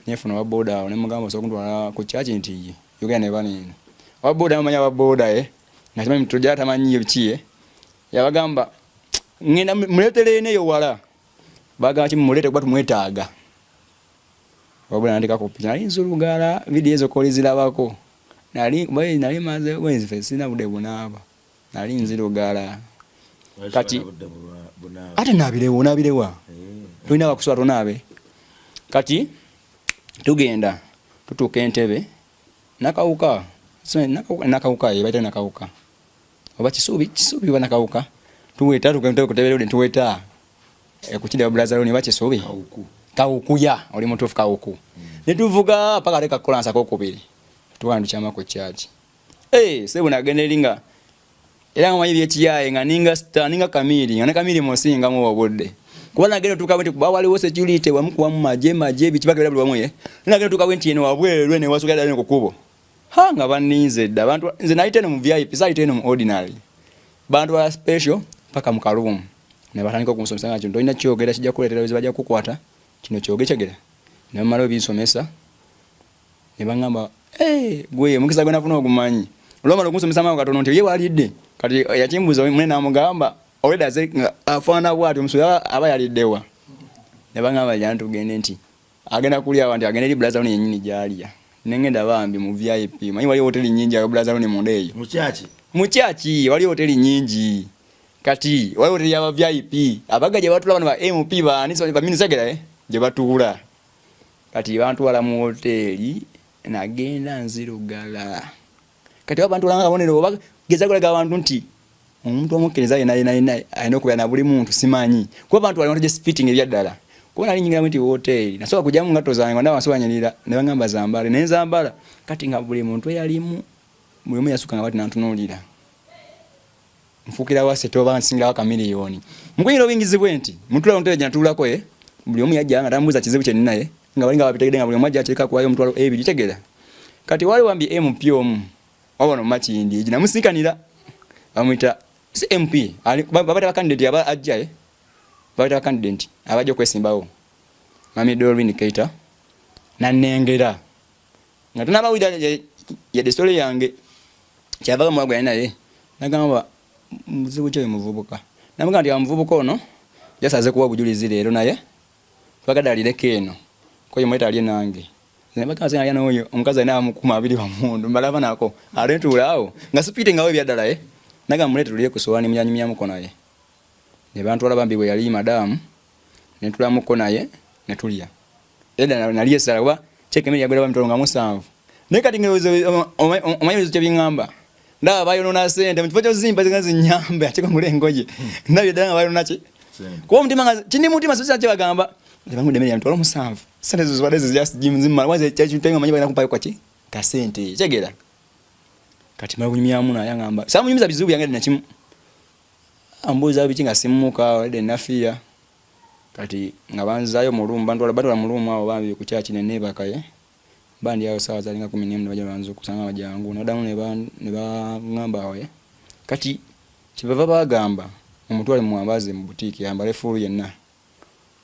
nefuna owa boda awo nemugamba osobola kuntwala ku kyaki nti ye yogera ne bano eno owa boda amanyi aba boda ye nga kimanyi mutujja tamanyi biki ye yabagamba ngenda muleetere eno eyo wala bagamba ki mumuleete kuba tumwetaaga wabula nandika ku piki nali nzulugala vidiyo ezo koli zirabako nali nali maze wenzife sirina budde bunaaba nali nzirugala kati ate nabirewo nabirewa eh. tulina bakusula tonaabe kati tugenda tutuuka entebe nakawuka nakawuka yebaita nakawuka oba kisubi kisubi oba nakawuka tuweta tukuteberode tuweta eh, kukida brazaloni oba kisubi kawukuya oli mutuufu kawuku hmm. netuvuga paka leka kukolansa kokubiri tuwana tukyama ku kyaki Eh, sebo nagenda eri nga era nga manyi byekiyaye nga ninga star ninga kamiri nga ne kamiri musinga mu obudde kuba nagenda tuka bwenti kuba waliwo security wamu kuwa mu maje maje biki bagera buli wamu ye nagenda tuka bwenti eno wabweru ene wasuka dala ku kubo ha nga baninze dda abantu nze nayita eno mu VIP sayita eno mu ordinary bantu ba special paka mu kalumu ne batandika okunsomesa nga kino tolina kyogera kijja kuleetera bizibu bajja kukukwata kino kyoge kyogera ne bamala obinsomesa ne baŋŋamba eh, gwe omukisa gwe nafuna ogumanyi olwamala okunsomesa amago katono nti ye walidde kati eh, yakimbuuza mune namugamba olwedda aze afaanana bwati omusubi aba yaliddewa ne baŋŋamba jana tugende nti agenda kulya nti agenda eri blazaloni yenyini gyalya nengenda bambi mu vip manyi waliwo hoteli nyingi ayo blazaloni munda eyo mukyaki waliwo hoteli nyingi kati waliwo hoteli yaba vip abaga gye batuula bano ba mp baani baminisagera eh, gye batuula Kati bantwala mu hoteeri nagenda nzirugala. Kati oba bantwala nga kabonero oba geza kulaga abantu nti omuntu omukkiriza yena yena yena alina okubeera na buli muntu simanyi. Kuba bantwala abantu just fitting ebya ddala. Kuba nali nyingiramu nti woteeri nasooka kugyamu ngatto zange nga wansi wanyirira ne bangamba zambale ne nzambala. Kati nga buli muntu eyalimu buli omu yasuka nga bati nantunuulira nfuukirawo asete oba nsingirawo akamiliyoni mukuyingira obuyingizi bwe nti mutula ntebe gye natuulako ye buli omu yajja nga tambuuza kizibu kye nina ye nga balinga babitegedde nga buli omu ajja akireka kuwayo omutwalo ebiri tegera. Kati wali wambi MP omu wabano Makindye gye namusinkanira bamuyita si MP babata ba candidate aba ajja eh babata ba candidate abajja okwesimbawo Mami Doreen Keita nanengera nga tunabawulira yadde story yange kyavaga muwago yali naye nagamba muzibu kyo muvubuka namugamba nti amuvubuka ono jasaze kuwa obujulizi leero naye twagadde alireko eno koyo mweta alye nange nabakazi alya n'oyo omukazi alina amukuma abiri bamundu mbalaba nako ate ntuula awo nga sipiite ngawo ebyaddala ye nagamba muleete tulye ku sowaani munyanyumyamuko naye ne bantwala bambi bwe yali madaamu ne ntulamuko naye ne tulya edda nali esala kuba kyeke emmere yagwera emitwalo nga musanvu naye kati omanyi ebizibu kyebiŋŋamba ndaba bayonoona sente mu kifo kyozimba zinga zinyambe ate ngule engoye ndabye ddala nga bayonoona ki kuba omutima nga kindi mutima sisa kyebagamba tebangudde emmere ya mitwalo musanvu sente zo zibadde zimala waze kyekintu manyi bagenda kumpayo kwaki kasente kitegeera kati mala kunyumyamu naye angamba samunyumiza bizibu byange nakimu ambuuza biki nga simuka already nafiya Kati nga banzizaayo mu room, bantwala batwala mu room awo bambi ku church ne neebaka ye mba ndi awo saawa zalinga 11 ne bajja banzuukusa nga jangu nadamu ne bangamba awo ye kati kyebava bagamba mumutwale mumwambaze mu boutique ayambale full yenna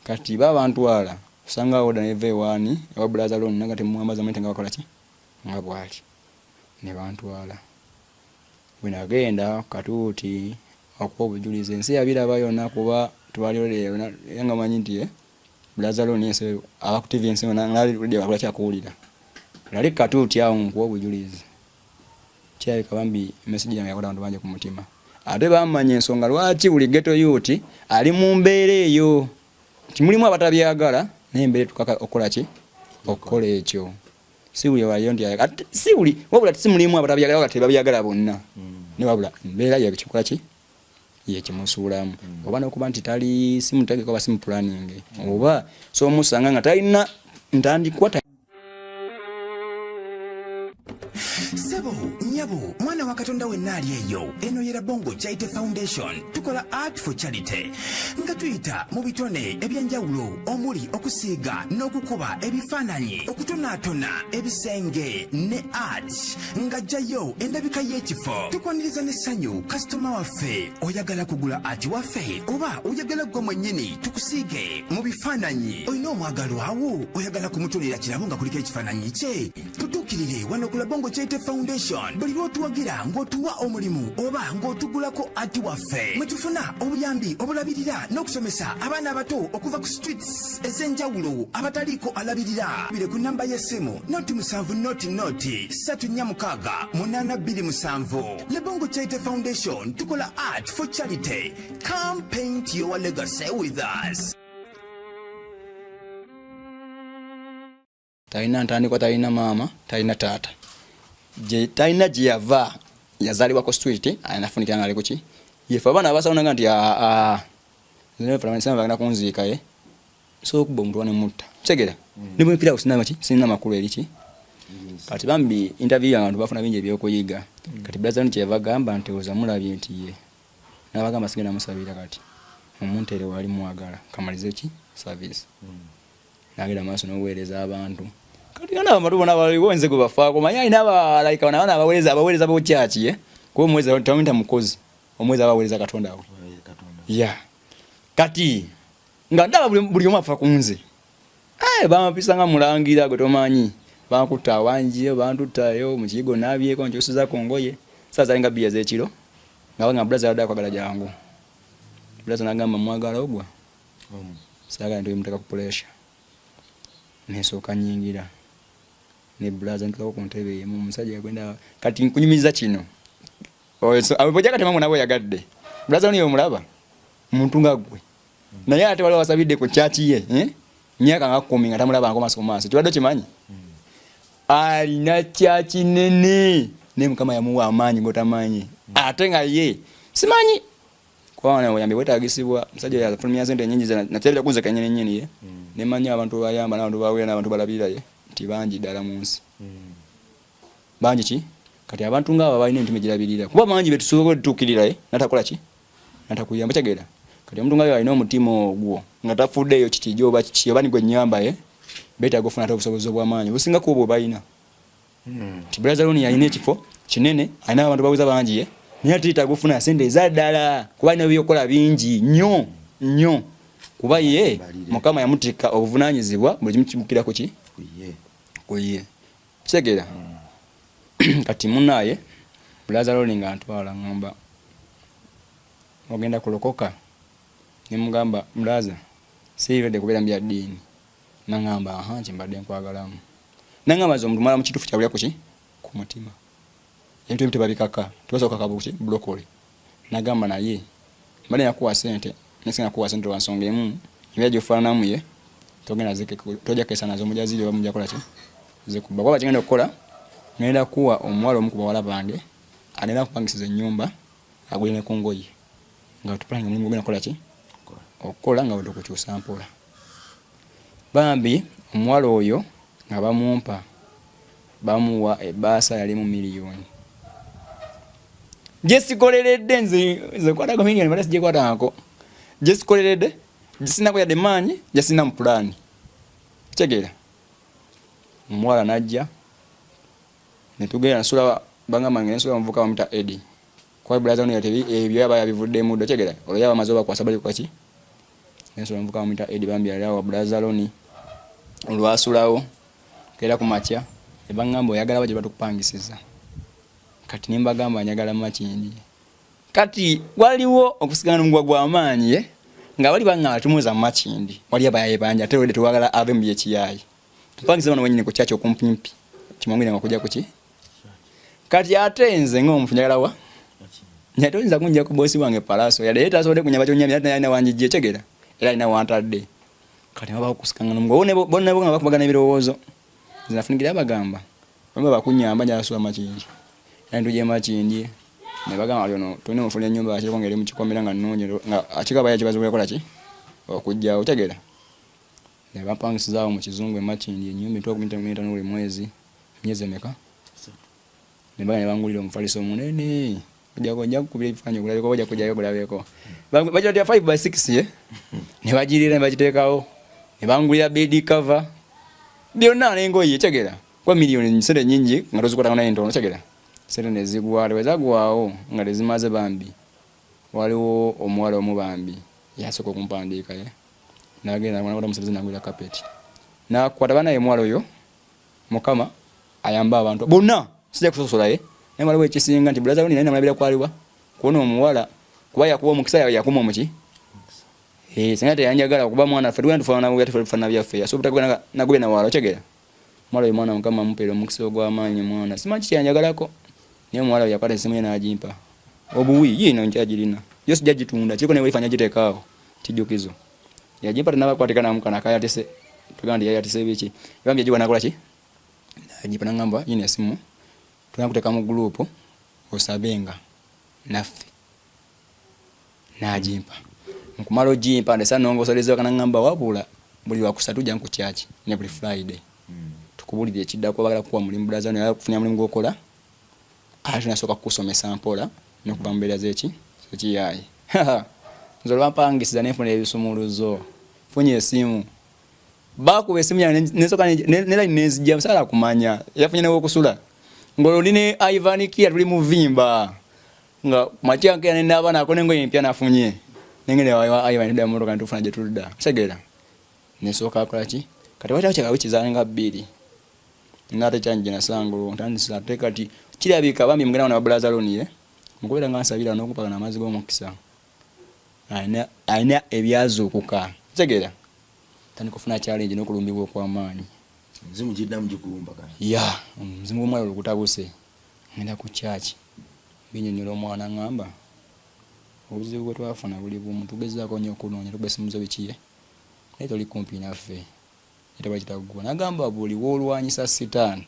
kati baba bantwala osanga order neva ewaani ewa brother Ron naga temumwambaza mulete nga bakola ki nga bwali ne bantwala Bwe nagenda ku katuuti okuwa obujulizi ensi yabiraba yonna kuba twali era nga manyi nti eh, Brother Ron ensi aba ku TV ensi yonna nga already bakola kyakuwulira. Nali ku katuuti awo nkuwa obujulizi. Kirabika bambi message yange yakwata abantu bangi ku mutima. Ate bamanya ensonga lwaki buli ghetto youth ali mu mbeera eyo. Nti mulimu abatabyagala naye embeera etukaka okukola ki? Okukola ekyo. Si buli waliyo nti ate si buli wabula si mulimu abatabyagala wabula tebabyagala bonna mm. Ne wabula mbeera yekikola ki yekimusuulamu mm. Oba nokuba nti tali si mutegeka oba si mupulaninge mm. Oba so omusanga nga talina ntandikwa. Sebo nyabo mwana wa Katonda wenna ali eyo, eno ye Rabongo Charity Foundation. Tukola art for charity nga tuyita mu bitone ebyenjawulo omuli okusiiga n'okukuba ebifaananyi, okutonaatona ebisenge ne art ng'ajjayo endabika y'ekifo. Tukwaniriza n'essanyu kasitoma waffe. Oyagala kugula art waffe oba oyagala ggwe mwennyini tukusiige mu bifaananyi? Olina omwagalwawo oyagala kumutonera kirabo nga kuliko ekifaananyi kye? Tutuukirire wano ku Labongo Charity Foundation buli lw'otuwagira ng'otuwa omulimu oba ng'otugulako ati waffe mwe tufuna obuyambi obulabirira n'okusomesa abaana abato okuva ku streets ez'enjawulo abataliiko alabirira. Bire ku namba y'essimu noti 7 noti noti 3 4 6 8 2 7. Labongo Charity Foundation, tukola art for charity. Come paint your legacy with us. Talina ntandikwa, talina maama, talina taata, talina gye yava, yazaalibwa ku street anafunikira nga ali kuki yefe abaana abasawunanga nti bagenda kunziika ye nsobola okubba omuntu wanemutta kitegera mm. ne bwempira sina ki sirina makulu eri ki kati bambi interview yange abantu bafuna bingi ebyokuyiga mm. Kati brother kyeyava gamba nti oza mulabye nti ye nabagamba sigenda musabira kati omuntere wali mwagala kamalize ki service mm. Nagenda maaso n'obuweereza abantu kati nga abantu bona baliwo nze gwe bafaako manyi alina abalaika bano abaana abaweereza abaweereza bokyaki ye kuba omuweereza tamuyita mukozi omuweereza aba aweereza Katonda we ya kati nga ndaba buli omu afa ku nze eh, bampisa nga mulangira gwe tomanyi bankutta awanjiyo bantuttayo mu kiyigo naabyeko nkyusiza ku ngoye saa zalinga bbiya ez'ekiro nga banga bulaza yadde akwagala jangu bulaza nagamba mwagala ogwa Saagala nti muteka ku pressure. Nesooka nyingira ne brother ntulako ku ntebe emu omusajja yagenda kati nkunyumiza kino. Oyo kati mama nabo yagadde. Brother niyo omulaba muntu nga gwe. Naye ate waliwo wasabidde ku church ye eh? Myaka nga 10 nga tamulaba ngo maaso ku maaso. Kibadde kimanyi? Alina church nene. Ne Mukama yamuwa amaanyi gotamanyi. Ate nga ye simanyi. Kuba obuyambi bwetagisibwa, musajja oyo afulumya sente nyingi nakirabira kunze kenyini nyini ye. Nemanya abantu bayamba n'abantu bawera n'abantu balabirira ye nti bangi ddala mu nsi. Bangi ki? Kati abantu ng'abo balina emitima egirabirira kuba bangi betusobola otuukirira ye natakola ki? Natakuyamba kitegeera. Kati omuntu nga alina omutima ogwo nga tafuddeeyo kiki oba kiki oba ni gwe nnyamba ye beetaaga ofuna ate obusobozi obw'amaanyi obusinga ku obwo balina. Nti Brother Ronnie alina ekifo kinene, alina abantu baweza bangi ye naye ate yeetaaga ofuna sente eza ddala kuba alina ebyokukola bingi nnyo nnyo kuba ye Mukama yamutikka obuvunaanyizibwa buli kimu kibukira ku ki? Ku ye. Kitegeera? Kati munaaye Brother Ronnie nga ntwala ngamba ogenda kulokoka ne mugamba brother siri ready kubeera mu bya ddiini nangamba aha kyembadde nkwagalamu nangamba nze omuntu mala mu kituufu kyawulira kuki ku mutima ebintu ebimu tebabikaka tebasobola kukaka buki bulokole nagamba naye mbadde nakuwa sente naye singa nakuwa sente lwa nsonga emu embeera gyofaananamu ye togenda tojja kesa nazo mujja ziri oba mujja kola ki zikubba kuba kyengenda okukola ngenda kuwa omuwala omu ku bawala bange agenda kupangisiza ennyumba agule ne ku ngoye nga tuplange omulimu gugenda kukola ki okukola nga wetukukyusa mpola bambi omuwala oyo nga bamumpa bamuwa ebbaasa yalimu miliyoni gyesikoleredde nze nze kwatako miliyoni bala sigikwatangako gyesikoleredde gisinako yadde maanyi gyesina mu pulaani kitegeera omuwala najja netugenda nasula bangamba ngende nsula omuvuka bamuta Eddie kuba brother ono yatebi ebyo yaba yabivuddemu dda otegera olwo yaba amaze obakwasa bali kwaki nensula omuvuka bamuta Eddie bambi yali awa brother Loni olwasulawo keera ku makya ne bangamba oyagala wa gye batukupangisiza kati ne mbagamba njagala Makindye kati waliwo okusigana n'omuguwa gw'amaanyi ye nga bali bangamba tumuza mu Makindye wali abayaye bangi ate olwedde twagala ave mu byekiyaye tupangise wano wenyini ku kyaki okumpimpi kimwanguyira nga kujja kuki kati ate nze ng'omuntu njagala wa naye toyinza kunjja ku boosi wange palaso yadde ye tasobodde kunyamba kyonyambye ate naye alina wanjijja ekyegera era alina wantadde kati babaho kusikangana omuguwa bonna bo nga bakubagana ebirowoozo nze nafunikira bagamba baba bakunyamba njala sula Makindye era ntujja Makindye ne bagamba kati ono tulina omufuna ennyumba akiriko ng'eri mu kikomera nga nnungi nga akikaba yakibazibu yakola ki okujjawo otegera ne bampangisiza awo mu kizungu e Makindye ennyumba emitwalo 15 buli mwezi emyezi emeka ne bagenda ne bangulira omufaliso omunene ojja nja kukubira ebifaananyi okulabeko oba ojja kujjayo okulabeko bagira tya 5 by 6 ye ne bagirira ne bagiteekawo ne bangulira bed cover byonna n'engoye tegera kuba miliyoni sente nyingi nga tozikwatako naye ntono tegera sente ne zigwa bwe zagwawo nga tezimaze bambi waliwo omuwala omu bambi yasooka okumpandiika ye nagenda nakwata musente nagulira kapeti nakwata banaye omuwala oyo Mukama ayambe abantu bonna sijja kusosola ye naye waliwo ekisinga nti brother Ronnie naye namulabira kwaliwa kuona omuwala kuba yakuwa omukisa yakuma omuki eh singa teyanjagala kuba mwana ffe tugenda tufaanana bwe tufaanana byaffe yasobola kugenda nagube na wala otegera mwala oyo mwana Mukama amupeera omukisa ogw'amaanyi mwana simanyi kyanjagalako naye omuwala oyo yakwata esimu ye n'agimpa obuwi yiino nkyagirina yo sijja gitunda kiriko ne wifi njagiteekaawo kijjukizo yagimpa tanaba kukwateka namu kana akayatise tugamba nti yayatise biki bambi yagiwa nakola ki nagipa nangamba yino esimu tugenda kuteeka mu group osabenga naffe nagimpa nkumala ogimpa ndesa nongosoleza nangamba wabula buli lwakusatu ojja ku church ne buli Friday tukubulire ekiddako bagala kukuwa mulimu brother naye kufunya mulimu gwokola ate nasooka kukusomesa mpola nokuva mu mbeera zeki zekiyaayi nze olwampangisiza nenfuna ebisumuluzo funye esimu bakuba esimu yange nensoka ne line nenzijja musala kumanya yafunye newokusula ngolwo ndi ne Ivan Kia tuli mu vimba nga makya nkera ne n'abaana ako n'engoye empya nafunye nengenda wa Ivan tudda mu mmotoka netufuna gye tudda segera nesooka akola ki kati wayitawo kyaka wiiki zaali 2 nate kyange gye nasanga olwo ntandise ate kati kirabika bambi mugenda wana babulaza loni ye mukubeera nga nsabira n'okumpaka n'amazzi g'omukisa alina ebyazuukuka kitegeera tandika ofuna challenge n'okulumbibwa okw'amaanyi Omuzimu giddamu gikulumbagana. Ya omuzimu gw'omwana olwo gutabuse ngenda ku church binyonyola omwana ngamba obuzibu bwe twafuna buli bumu tugezaako nnyo okunoonya tukuba essimu zo biki ye naye toli kumpi naffe naye tewali kitaggwa nagamba buli w'olwanyisa sitaani.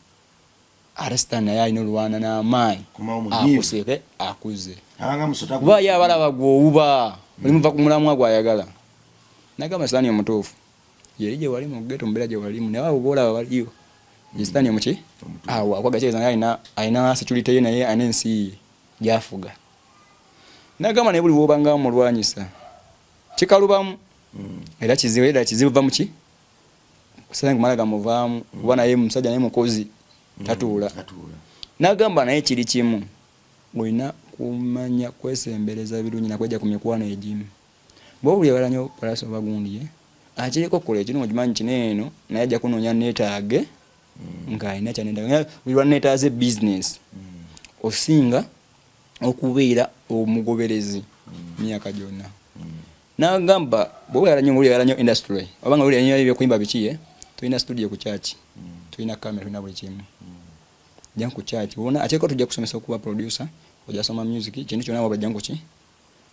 Ate sitaani naye alina olwana n'amaanyi akuseeke akuze kuba ye abalaba gwowuba olimuva ku mulamwa gwayagala. Nagamba sitaani omutuufu yeri gye wali mu ghetto, mbeera gye walimu, naye abo boolaba baliyo ye sitaani omuki awo akwaga kitegeeza naye alina alina security ye, naye alina ensi ye gyafuga. Nagamba naye buli woba nga omulwanyisa kikalubamu era kizibu, era kizibu va muki sitaani kumala gamuvaamu kuba naye musajja naye mukozi tatuula. Nagamba naye kiri kimu, olina kumanya kwesembereza birungi nakwejja ku mikwano egimu. Bwoba oyagala nyo Pallaso oba gundi ye akireko kola ekintu okimanyi kino eno naye ajja kunoonya neetaage nga alina kyanetaaga buli lwanetaaze business osinga okubeera omugoberezi myaka gyonna. Nagamba bwoba oyagala nyo nga oyagala nyo industry oba nga oyagala nyo ebyokuyimba biki ye tulina studio ku church, tulina camera, tulina buli kimu, jangu ku church wona akireko tujja kusomesa okuba producer, ojja soma music kintu kyonna waba jangu ki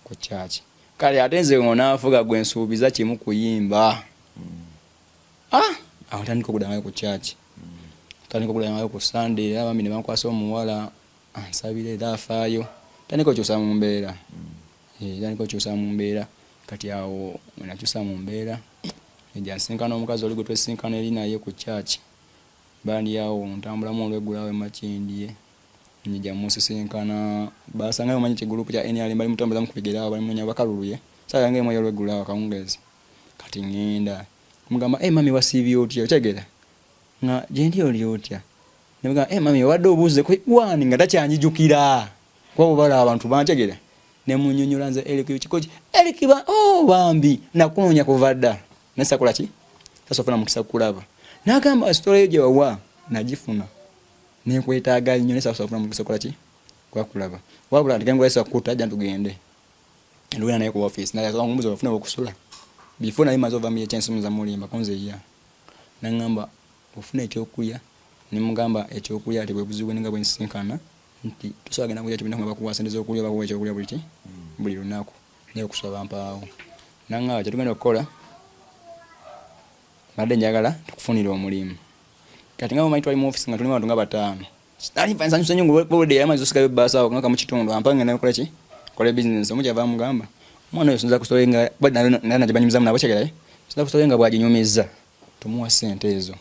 ku church. Kale ate nze onaafuga gwe nsuubiza kimu kuyimba. Ah, awo ntandika okudangayo ku church, ntandika okudangayo ku Sunday, era bambi ne bankwasa omuwala ansabira era afaayo, ntandika okyusa mu mbeera, ntandika okyusa mu mbeera. Kati awo wenakyusa mu mbeera ejja nsinkana omukazi oli gwe twesinkana eri naye ku church, bandi awo ntambulamu olweggulo awo e Makindye Njija musisinkana basanga omanyi ki group kya NRM bali mutambuza mukubigere awo bali munya bakaluluye sala yange emu eyolweggulo awo akawungeezi kati ngenda mugamba eh mami wasiibye otya otegera nga gyendi oli otya nemugamba eh mami obadde obuuze ku wani nga takyanjijukira kuba bwebala abantu bantegera nemunyonyola nze Eric kikoki Eric ba oh bambi nakunoonya kuva dda naye sakola ki sasofuna mukisa kulaba nagamba story yo gye wawa nagifuna Nenkwetaaga nnyo naye sasobola kufuna mukisa kukola ki kwakulaba wabula nti gengulesa kukuta ajja tugende ndugenda naye ku office naye asooka kumubuuza ofuna wokusula before naye maze ova mu ekyensumiza mulimba kunze ya nangamba ofuna ekyokulya nemugamba ekyokulya ati bwebuzibu bwenenga bwensisinkana nti tosobola genda kulya kibina bakuwa sente zokulya bakuwa ekyokulya buli ki buli lunaku naye okusula bampaawo nangamba kyetugenda okukola Mbadde njagala tukufunire omulimu. Kati nga bw'omanyi twali mu ofiisi nga tulimu abantu nga bataano. Nali nsanyuse nnyo ng'obwedda yali amaze osigayo bbaasi awo nga kamu kitundu ampa ngenda nkole ki? Nkole bizinensi. Omu kyava amugamba omwana oyo sinza kusitole nga kuba nayo nayo gye banyumizamu nabo kyegera sinza kusitole nga bw'aginyumizza tumuwa ssente ezo.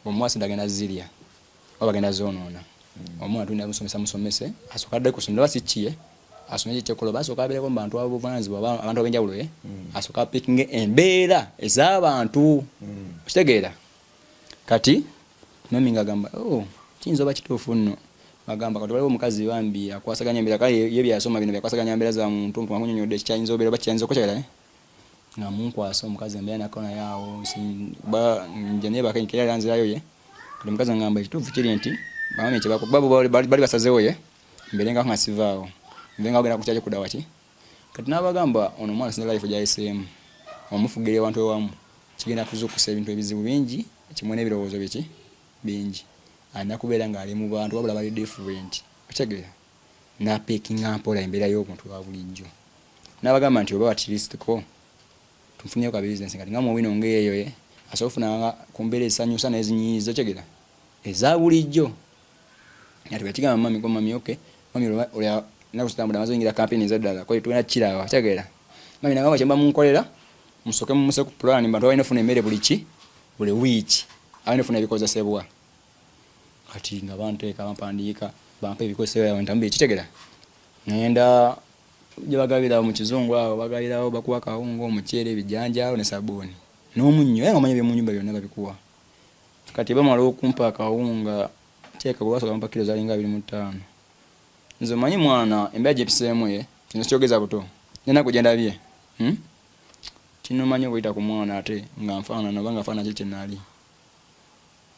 Omuwa ssente agenda zirya oba bagenda zoonoona. Omwana tulina musomesa musomese asooke adde ku ssomero oba si ki ye asome ki ekyokukola oba asooke abeereko mu bantu ab'obuvunaanyizibwa oba abantu ab'enjawulo ye asooke apikinge embeera ez'abantu okitegeera. Kati mami ng'agamba oh kiyinza oba kituufu nno bagamba kati waliwo omukazi bambi akwasaganya embeera kale ye byeyasoma bino byakwasaganya mbeera za muntu nkunyonnyodde ekikyayinza obeera oba kikyayinza okukyagala nga munkwasa omukazi embeera nako naye awo nja nebaka enkeera era nzirayo ye kati omukazi angamba ekituufu kiri nti bamami kyebakuba bali basazewo ye mbeere nga nga sivaawo nve nga ogenda kukyaki kuda waki kati n'abagamba ono omwana sinza life gyayiseemu omufugira ewantu ewamu kigenda kuzukusa ebintu ebizibu bingi kimwe n'ebirowoozo biki bingi alina kubeera ng'ali mu bantu wabula bali different okitegeera n'apeekinga mpola embeera y'obuntu bwa bulijjo n'abagamba nti oba at least ko tumufunyeyo ka business kati nga muwino ng'eyo ye asobola okufunanga ku mbeera ezisanyusa n'ezinyiiza okitegeera eza bulijjo Kati bwekigamba mami ko mami okay mami olya naku zitambula maze oyingira kampeni ezaddala kwe tugenda kukiraba kitegeera mami nagamba kyemba munkolera musooke mumuse ku pulaani bantu abalina ofuna emmere buli ki buli wiiki abalina ofuna ebikozesebwa kati nga banteeka bampandiika bampa ebikozesebwa ntamu bikitegera ngenda gyebagabira mu kizungu awo bagabirawo bakuwa kawunga omuceere ebijanjaalo ne sabuuni n'omunnyo era nga omanyi ebyomunyumba byonna babikuwa Kati bamala okumpa akawunga teeka gwe basooka bampa kilo zalinga 25 nze omanyi mwana embeera gyepiseemu ye kino sikyogeza buto nenaku gyendabye hmm? Kinuma nnyo okuyita ku mwana ate nga nfaanana oba nga faanana ki kyenali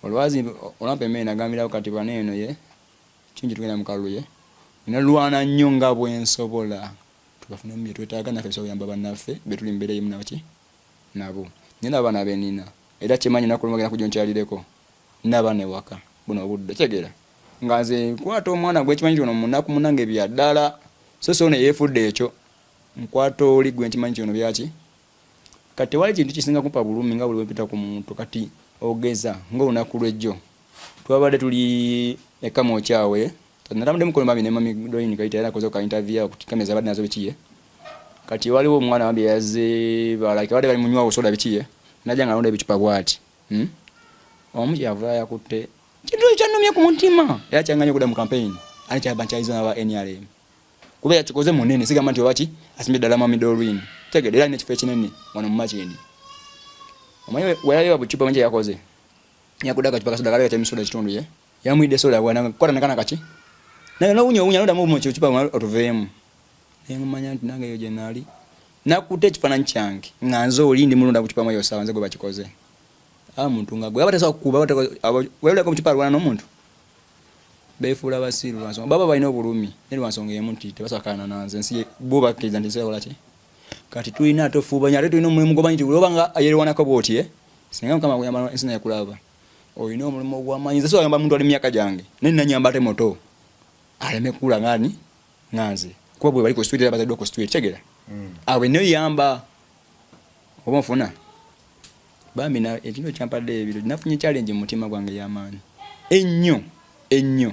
olwazi olwampa emmere nagambirawo kati bano eno ye kingi tugenda mu kalulu ye nalwana nnyo nga bwensobola tubafunemu byetwetaaga naffe tusobola oyamba bannaffe betuli mbeera emu nabaki nabo nina abaana benina era kyemanyi naku lumu bagenda kujja onkyalireko nina abaana ewaka buno obudde okitegera nga nze nkwata omwana gwekimanyi nti ono munaku munange byaddala so si ono eyefudde ekyo nkwata oli gwe nkimanyi nti ono byaki kati tewali kintu kisinga kumpa bulumi nga buli wempita ku muntu kati ogeza ngaolunaku lwejjo. Twabadde tuli e Kamwokya awo eh. Natambudde mukono bambi ne mami Doreen Kaita era akoze ka interview awo ku kamera zabadde nazo biki ye. Kati waliwo omwana bambi yazze balike badde bali munywa soda biki ye. Najja nga alonda ebicupa bwati. Omu kyeyava yakutte kintu ekyo kyannumye ku mutima era kyanganye okudda mu campaign ate kyaba nkyayinza n'aba NRM. Kuba yakikoze munene sigamba nti oba ki asimbye ddala mami Doreen. Tegedde era alina ekifo ekinene wano mu Makindye. Omanyi weyaleba bucupa omanyi kyeyakoze. Yakudde akacupa ka soda kali kya ekitundu ye. Yamuyidde soda bwana kwata nakana kaki. Naye nowunya owunya nodamu mu kicupa otuveemu. Naye mumanya nti nange eyo gye nali. Nakutte ekifaananyi kyange nga nze oli ndi mulonda bucupa mweyo saawa nze gwe bakikoze. Ah muntu nga gwe aba tasobola kukuba wewulako mucupa alwana n'omuntu. Beefuula basiru lwa nsonga baba balina obulumi naye lwa nsonga emu nti tebasobola kukaayana nanze ensi bo bakkiriza nti ensi ekola ki. Kati tulina ate ofuubanya ate tulina omulimu gw'omanyi nti buli oba nga yeerwanako bw'oti eh singa Mukama akuyamba ensi neekulaba olina omulimu ogw'amaanyi. Nze sobola kuyamba muntu ali mu myaka gyange naye nanyamba ate muto aleme kukula ng'ani nga nze kuba bwe bali ku street era bazaddwa ku street tegera awo neyamba oba onfuna bambi ekintu ekyampadde ebiro nafunye challenge mu mutima gwange ey'amaanyi ennyo ennyo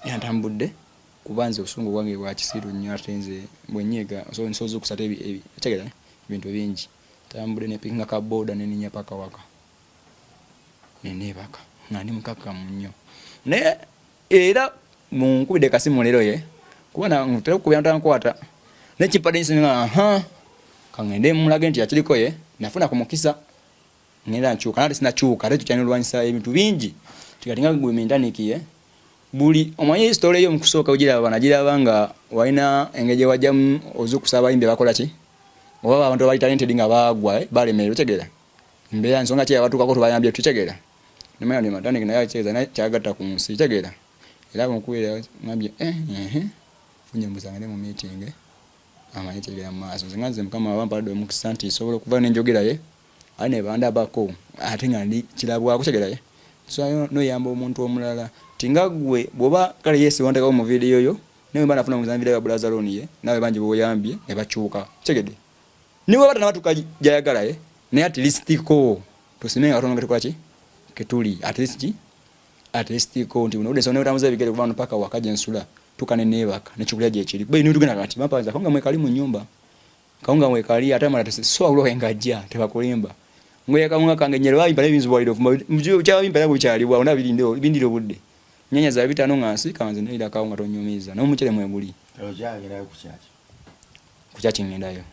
era ntambudde kuba nze obusungu bwange bwa kisiru nnyo ate nze bwe nyiiga nsobola okusata tegera ebintu bingi ntambudde ne pikinga ka boda ne ninnya paka waka ne neebaka nga ndi mukakkamu nnyo naye era munkubidde kasimu leero ye kuba ntera okukubira ntankwata naye kimpadde nsonyi nga aha kangende mulage nti akiriko ye nafuna ku mukisa ngenda nkyuka nate sinakyuka ate tukyalina olwanyisa ebintu bingi tikati nga gwe mentaniki ye buli omanyi story yo mukusooka ogiraba nagiraba nga walina engeri gyewajjamu ozukusa abayimbi abakola ki oba abantu abali talented nga baagwa eh, balemererwa otegeera mbeera nsonga ki yabatuukako tubayambye tutegeera nemanya ndi matandike naye akitegeeza naye kyagatta ku nsi tegeera era bwenkubeera ngambye eh, eh, funye mbuza ngende mu meeting amanye kyegera mu maaso nze nga nze mukama waba mpadde omukisa nti nsobola okuva nenjogera ye aye nebandabako ate nga ndi kirabwako tegera ye so noyamba omuntu omulala ti nga gwe bwoba kale yesi wantekawo mu video yo naye mba nafuna omukisa video ya brother Ron ye nawe bangi boyambye ne bakyuka tegede niwe bata nabatuka jayagala ye naye at least ko tusime nga katono ketukola ki ketuli at least ki at least ko nti buno ne otambuza ebigere kuva wano paka waka gye nsula tuka ne neebaka nekikulya gyekiri kuba ino tugenda kati bampanza kawunga mwekali mu nyumba kawunga mwekali ate amala so waliwo engajja tebakulimba ngoya kawunga kange nyero babimpa nebinzu bwaliro kyabimpa era bukyaliwo awo nabirinde bindira obudde nyanya za bitano nga nsika nze neyira kawunga tonyumiza n'omucere mweguli ku kyaki ngendayo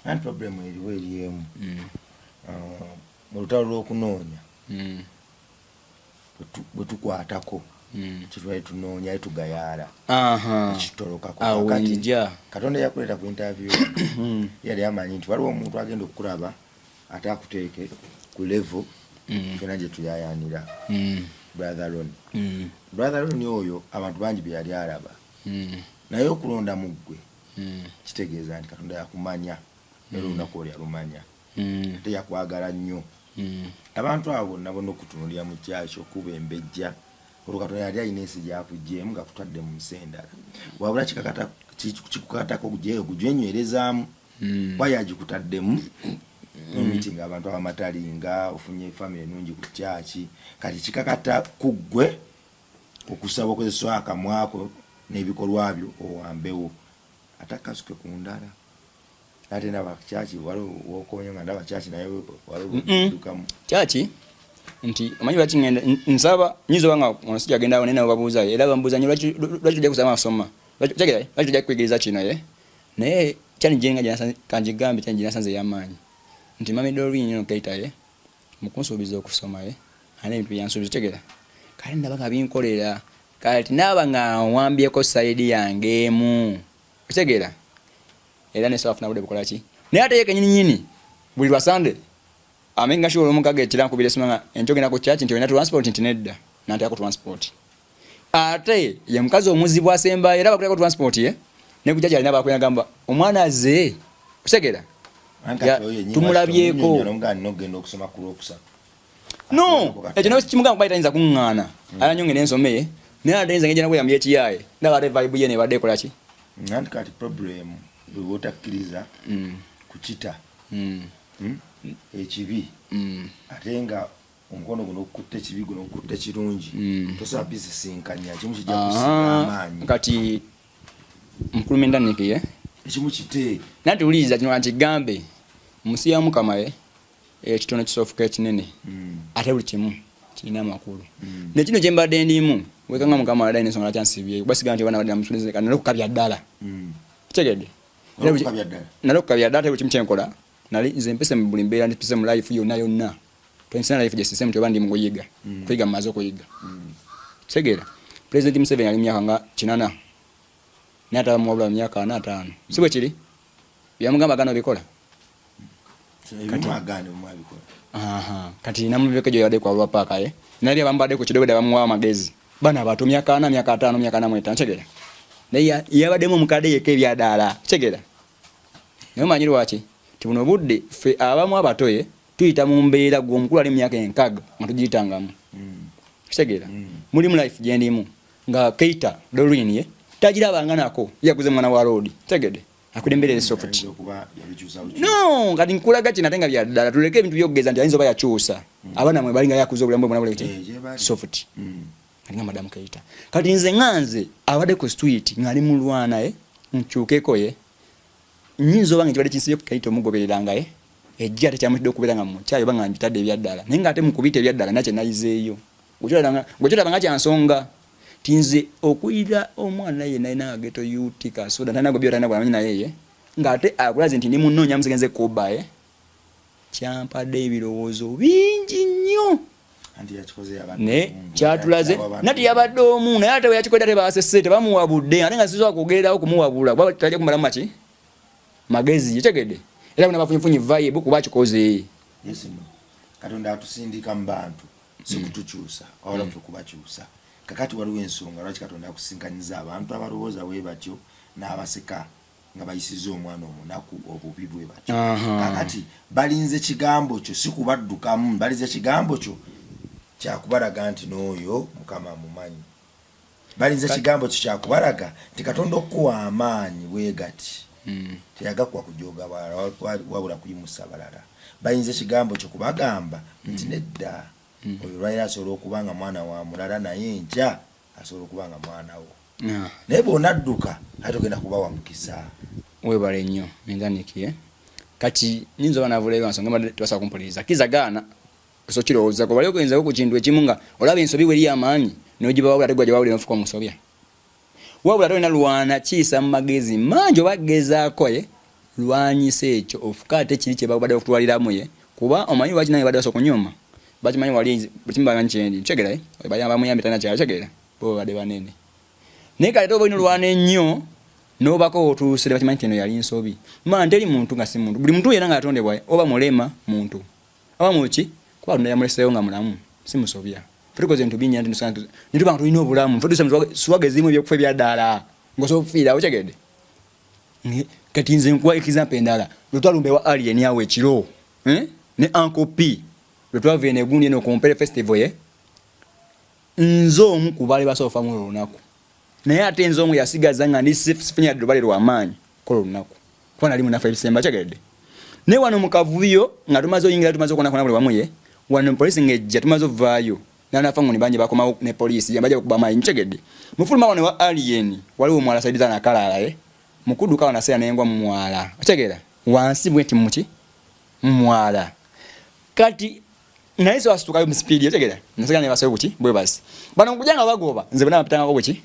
Anti problem eriwo eri emu mu lutalo lw'okunoonya bwe tukwatako kyetwali tunoonya aye tugayaala ekitolokako. Kakati Katonda eyakuleeta ku interview yali amanyi nti waliwo omuntu agenda okukulaba ate akuteeke ku level ffena gye tuyayaanira, Brother Ronnie. Brother Ronnie oyo abantu bangi be yali alaba naye okulonda mu ggwe kitegeeza nti Katonda yakumanya era olunaku olwo yalumanya ate yakwagala nnyo. Abantu abo bonna bonna okutunuulira mu kyaki okuba embejja olwo Katonda yali alina ensi gy'akuggyeemu ng'akutadde mu nsi endala wabula kikukakatako ogyenywerezaamu kuba yagikutaddemu nomitinga abantu abamatalinga ofunye famire ennungi ku kyaki kati kikakata ku ggwe okusaba okozesa akamwako n'ebikolwa byo owambewo ate akasuke ku ndala ate ndaba kyaki waliwo wokonye nga ndaba kyaki naye waliwo dukamu kyaki nti omanyi lwaki ngenda nsaba nyinza oba nga ono sijja awo naye nabo babuuza era bambuuza nyo lwaki lwaki tojja kusaba asoma lwaki otegera lwaki tojja kuyigiriza kino ye naye challenge nga gyenasanze kangigambe challenge gyenasanze ey'amaanyi nti mami Doreen eno Keita ye mu kunsuubiza okusoma ye alina ebintu bye yansuubiza otegera kale ndaba nga binkolera kati naaba nga nwambyeko sayidi yange emu otegera era nesobola kufuna budde bukola ki naye ate ye kenyini nyini buli lwa Sunday amenga sure olwomukaga ekira nkubira esimu nga enkya ogenda ku church nti olina transport nti nedda nanteyako transport ate ye mukazi omuzibu asembayo era bakuleko transport ye ne ku church alina bakulina gamba omwana aze otegera tumulabyeko no ekyo nawe kimugamba kuba tayinza kuŋŋaana alanyonge nensome naye ate nze ngejja nakweyambya ekiyaye ndaba ate vibe ye nebadde ekola ki anti kati problem bweba otakkiriza kukita ekibi ate nga Omukono guno okukutta ekibi, guno okukutta ekirungi. Tosobola bizisinkanya, kimu kijja Ah, kusinga amaanyi. Kati mukulu Mendaniki ye Ekimu kite. Nanti wuliriza kino kankigambe, mu nsi ya Mukama ye ekitono kisofuka ekinene, ate buli kimu kirina amakulu. Nekino kyembadde ndimu wekanga Mukama alina ensonga lwaki ansibyeyo, kuba sigamba nti oba nabadde namusulize kati nali okukabya ddala. Kitegedde? Nali okukabya ddala. Nali okukabya ddala, ate buli kimu kyenkola nali nze mpise mu buli mbeera, mpise mu life yonna yonna. Tensina life gye sisemu nti oba ndi mu kuyiga. Kuyiga mmaze okuyiga. Kitegeera? President Museveni ali mu myaka nga 80. Naye ate abamuwabula mu myaka 4, 5. Si bwe kiri? Byamugamba agaana obikola? Ebimu agaana, ebimu abikola. Aha. Kati namubeko gye yabadde ku Arua Park ye. Naye abamubadde ku kidobeda bamuwa amagezi. Bana abato myaka 4, myaka 5, myaka 45, kitegeera? Naye yabaddemu omukadde yekka ebyadaala. Kitegeera? Naye omanyi lwaki? Nti buno obudde ffe abamu abato ye tuyita mu mbeera gwe omukulu ali mu myaka 60 nga tugiyitangamu. Kitegeera? Mulimu life gye ndimu nga Keita Doreen ye tagirabanga nako, yaguze mwana wa road. Tegedde? Akwidde embeera eri soft. Ayinza okuba yabikyusa bukyusa. No, kati nkulaga kino ate nga bya ddala, tuleke ebintu by'okugeza nti ayinza oba yakyusa. Abaana mwe balinga yakuza obulamu bwe bwonna buli buti. Gye bali. Soft. Kati nga Madam Keita. Kati nze nga nze abadde ku street nga ndi mulwana ye, nkyukeko ye. Nnyinza oba nga ekibadde kinsibye ku Keita omugobereranga ye, ejja ate kyamutidde okubeera nga mukyayi oba nga mbitadde ebya ddala. Naye nga ate mu kubita ebya ddala nakye nayizeeyo. Gwe kyolaba nga kya nsonga. Nti nze okuyira omwana yenna alina nga ghetto youth kasoda, talina gwe talina gwe amanyi naye ye, ng'ate akulaze nti ndi munoonya musegenze kuba ye, kyampadde ebirowoozo bingi nnyo. Anti yakikoze yabadde Naye omu, kyatulaze, yabadde abantu. Nati yabadde omu, naye ate bwe yakikodde ate baasese, tebamuwabudde, ate nga sisobola kwogererawo kumuwabula, kuba tajja kumalamu maki? Magezi, okitegedde? Era bonna bafunyefunye vibe kuba akikoze. Yes, no. Katonda atusindika mu bantu, si kutukyusa, wabula ffe kubakyusa. Kakati waliwo ensonga lwaki Katonda akusinkanyiza abantu abalowooza bwe batyo n'abaseka nga bayisizza omwana omunaku obubi bwe batyo. Kakati balinze kigambo kyo, si kubaddukamu, balinze kigambo kyo kyakubalaga nti n'oyo Mukama amumanyi. Balinze kigambo kyo kyakubalaga nti Katonda okukuwa amaanyi bwe gati teyagakuwa kujooga balala, wabula kuyimusa balala. Bayinza ekigambo kyo kubagamba nti nedda, oyo lwaliro asobola okuba nga mwana wa mulala, naye enkya asobola okuba nga mwana wo. Naye bw'onadduka ate togenda kubawa mukisa. Weebale nnyo Menganiki. Kati nyinza oba navuleyo lwa nsonga mbadde tebasobola kumpuliriza. Kiza gaana osobola okukirowoozaako. Wali ogenzeeko ku kintu ekimu nga olaba ensobi weri y'amaanyi n'ogibawabula ate gwe agibawabula n'ofuuka omusobya. Wabula tolina lwana kiyisa mu magezi mangi oba gezaako ye lwanyisa ekyo ofuke ate kiri kye babadde bakutwaliramu ye, kuba omanyi lwaki nange badde basobola okunyooma, bakimanyi wali buli kimu bamanyi kyendi nkitegera ye bayamba muyambi talina kyali otegeera bo babadde banene. Naye kale ate oba olina olwana ennyo n'obako wotuuse ne bakimanyi nti eno yali nsobi. Man teri muntu nga si muntu, buli muntu yenna nga yatondebwa oba mulema muntu oba muki, kuba Katonda yamuleseewo nga mulamu si musobya. Ffe tukoze ebintu bingi nti ne tuba nga tulina obulamu, ffe tusa swaga ezimu ebyokufa ebyaddala ng'osobola okufiirawo otegedde. Kati nze nkuwa example endala, lwe twalumba ewa Alien awo ekiro ne Uncle P, lwe twava eno egundi eno ku Mpere Festival ye, nze omu ku baali basobola okufa mu olwo olunaku, naye ate nze omu yasigaza nga ndi sifunye yadde lubale lwa maanyi kola olunaku kuba nali munafu ebisemba otegedde. Naye wano mu kavuyo nga tumaze oyingira tumaze okonakona buli wamu ye, wano poliisi ng'ejja tumaze ovaayo nanafa ngo ni bangi bakomawo ne poliisi yambaje okuba mayi ntegedde. Mufuluma wano wa Alien waliwo omwala saidi za nakalala ye mukuduka wana seya nengwa mu mwala otegeera wansi bwenti muki mu mwala kati naye so asitukayo mu speed otegeera nasigala ne basayo buki bwe basi bano nkuja nga bagoba nze bana bapitangako buki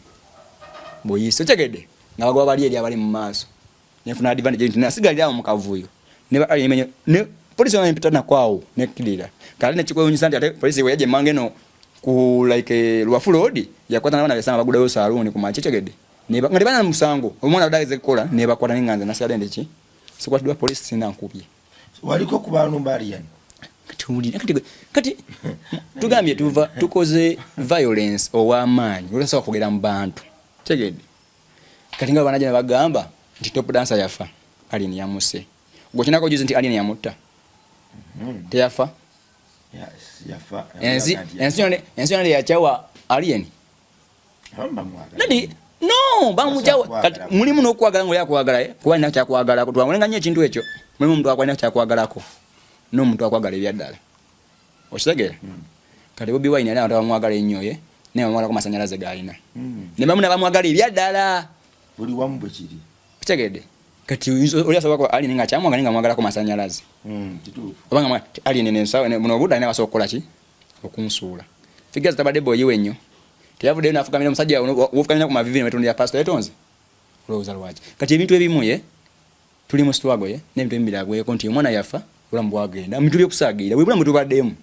buyisi otegedde nga bagoba bali eri abali mu maaso nefuna advantage nti nasigalira awo mu kavuyo ne ba alien menyo ne polisi yona mpita nakwawo ne clear kale ne kikwewunyisa nti ate polisi we yaje mange no ku like Luwafu Road yakwata n'abaana besanga bagudayo saloon ku makye tegedde ne nga tebana musango omwana adageze kukola ne bakwata ne nganze nasigala ndiki sikwatiddwa polisi sina nkubye waliko ku bantu mbalian kati owulira kati kati tugambye tuva tukoze violence ow'amaanyi olwasobola kwogera mu bantu tegedde kati nga banaja ne bagamba nti top dancer yafa Alien yamuse gwe kinako juzi nti Alien yamutta teyafa yafa ensi ensi yonna ensi yonna yakyawa Alien nadi no bamukyawa kati mulimu n'okwagala ng'oli akwagala kuba alina kyakwagalako twamulenga nnyo ekintu ekyo mulimu omuntu akwalina kyakwagalako n'omuntu akwagala ebyaddala okitegeera. Kati Bobi Wine yali abantu abamwagala ennyo ye naye bamwagalako masanyalaze g'alina ne bamu nabamwagala ebyaddala. Buli wamu bwe kiri. Okitegedde? Kati oli asobola kuba alien nga kyamwagala nga amwagalako masanyalaze. Kituufu. Oba nga alien nensawo buno obudde alina abasobola okukola ki? Okunsuula. Figures tabadde boyiwe nnyo. Teyavuddeyo n'afukamira omusajja wofukamira ku mavivi ne wetondera pastor yetonze. Olowooza lwaki? Kati ebintu ebimu ye tuli mu struggle ye n'ebintu ebimu biragweko nti omwana yafa obulamu bwagenda. Mu bintu by'okusaagiira bwe bulamu bwe tubaddemu.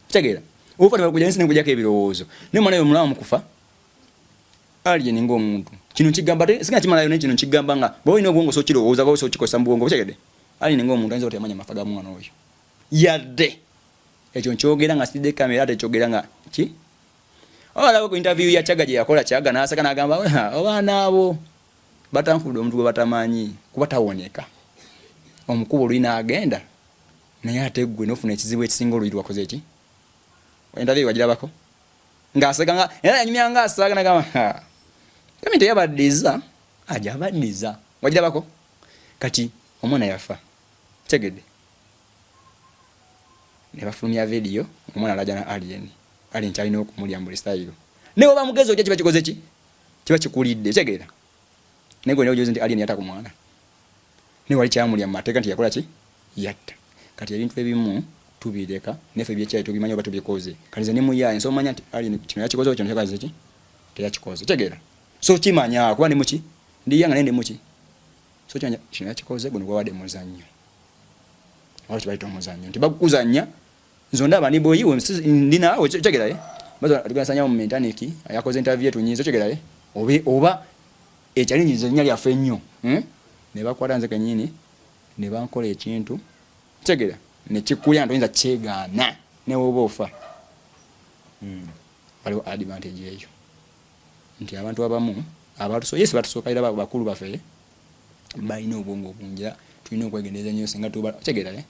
Kitegeera? Ofa tebakuja ensi nekujako ebirowoozo. Naye omwana oyo omulaba mu kufa alien ng'omuntu. Kino nkigamba te singa kimalayo naye kino nkigamba nga bw'oba olina obwongo osobola okukirowooza oba osobola okukikozesa mu bwongo okitegedde? Alien ng'omuntu ayinza obutamanya mafa ga mwana oyo. Yadde ekyo nkyogera nga sitidde kamera ate kyogera nga ki? Oba ku interview ya Chaga gye yakola Chaga n'aseka n'agamba abaana abo batanfudde omuntu gwe batamanyi kuba tawoneka. Omukuba oluyi n'agenda naye ate gwe nofuna ekizibu ekisinga oluyi lwakoze ki? Interview wagirabako? Ng'aseka nga era yanyumya nga asaaga nagamba ha kami teyabaddiza aja abaddiza wagirabako? Kati omwana yafa tegedde ne bafulumya video omwana alaja na alien alien kyalina okumulya mbuli style naye oba mugezi otya kiba kikoze ki kiba kikulidde otegeera naye gwe ojozi nti alien yatta ku mwana naye wali kyamulya mu mateeka nti yakola ki yatta kati ebintu ebimu tubireka neffe ebyekyayi tubimanyi oba tubikoze kati nze nemuyaye nsobola manya nti alien kino yakikoze oba kino kyakaze ki teyakikoze otegeera so kimanya kuba ndi muki ndiyanga naye ndi muki so kimanya kino yakikoze guno gwabadde muzannyo waliwo kyebayita omuzannyo nti bagukuzannya nze ondaba ndi boyi ndi naawe okyegera ye tugasanyawo mu mentaniki yakoze interview etunyiza okyegera ye obe oba ekyalinyiza erinnya lyaffe ennyo hmm? ne bakwata nze kenyini ne bankola ekintu okyegera ne kikulya nti oyinza kyegaana ne woba ofa hmm. Waliwo advantage eyo nti abantu abamu abatuso yes batusooka era bakulu baffe balina obwongo obungi era tulina okwegendereza nnyo singa tuba otegeera eh?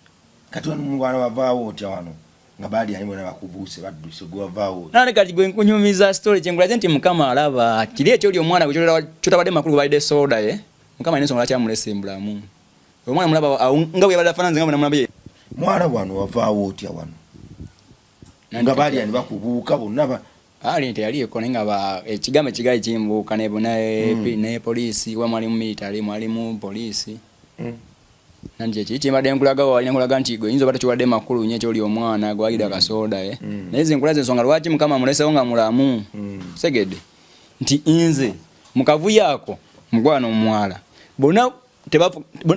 Kati wano mwana wavaawo otya wano nga baali ani bona bakubuuse badduse gwe wavaawo otya? Nane kati gwe nkunyumiza story kyenkulaze nti Mukama alaba kiri ekyoli omwana gwe kyotabadde makulu gwe balidde soda ye Mukama alina ensonga lwaki amulese mbulamu omwana mulaba awo nga bwe yabadde afaanana nze nga bwe namulabye. Mwana wano wavaawo otya wano nga baali ani bakubuuka bonna Ali teyaliiko naye nga ba ekigambo ekigali kimbuuka ne ne mm. ne poliisi kuba mwalimu military mwalimu poliisi mm. nanti ekiri kyembadde nkulaga wali nkulaga nti gwe oyinza oba tokiwadde makulu nnyo ekyoli omwana gwalida mm. kasooda eh. mm. naye nze nkulaze ensonga lwaki mukama amulesewo nga mulamu mm. segedde nti nze mu kavuyo ako mugwana omwala bonna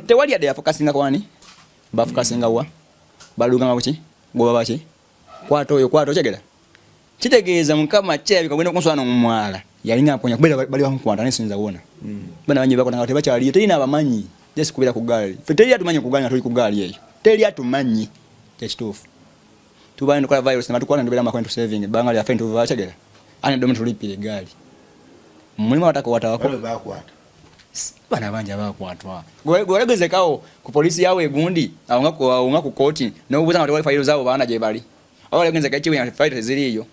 tewali yadde yafokasinga kwani bafokasinga wa balugamba kuki goba baki kwata oyo kwata okyegera kitegeeza mukama kyerabika gwenda okunsula nomumwala yalinga amponya kubeera bali bamukwata naye siyinza wona mm. bana banyi bakwata nga tebakyaliyo terina abamanyi just kubeera ku gaali fe teri atumanyi ku gaali nga tuli ku gaali eyo teri atumanyi kyekituufu tubaye ntukola virus nebatukwata ntubeera makoni tu saving ebbanga lyaffe ntuva kyegera ani domu tulippira egaali mulimu abatakwatawako bana bangi abakwatwa gwewalegezekawo ku poliisi yawe egundi awo nga ku kooti nobuuza nga tewali fayiro zaabo baana gyebali Oba wali ogenze kakiwe nga fayiro teziriiyo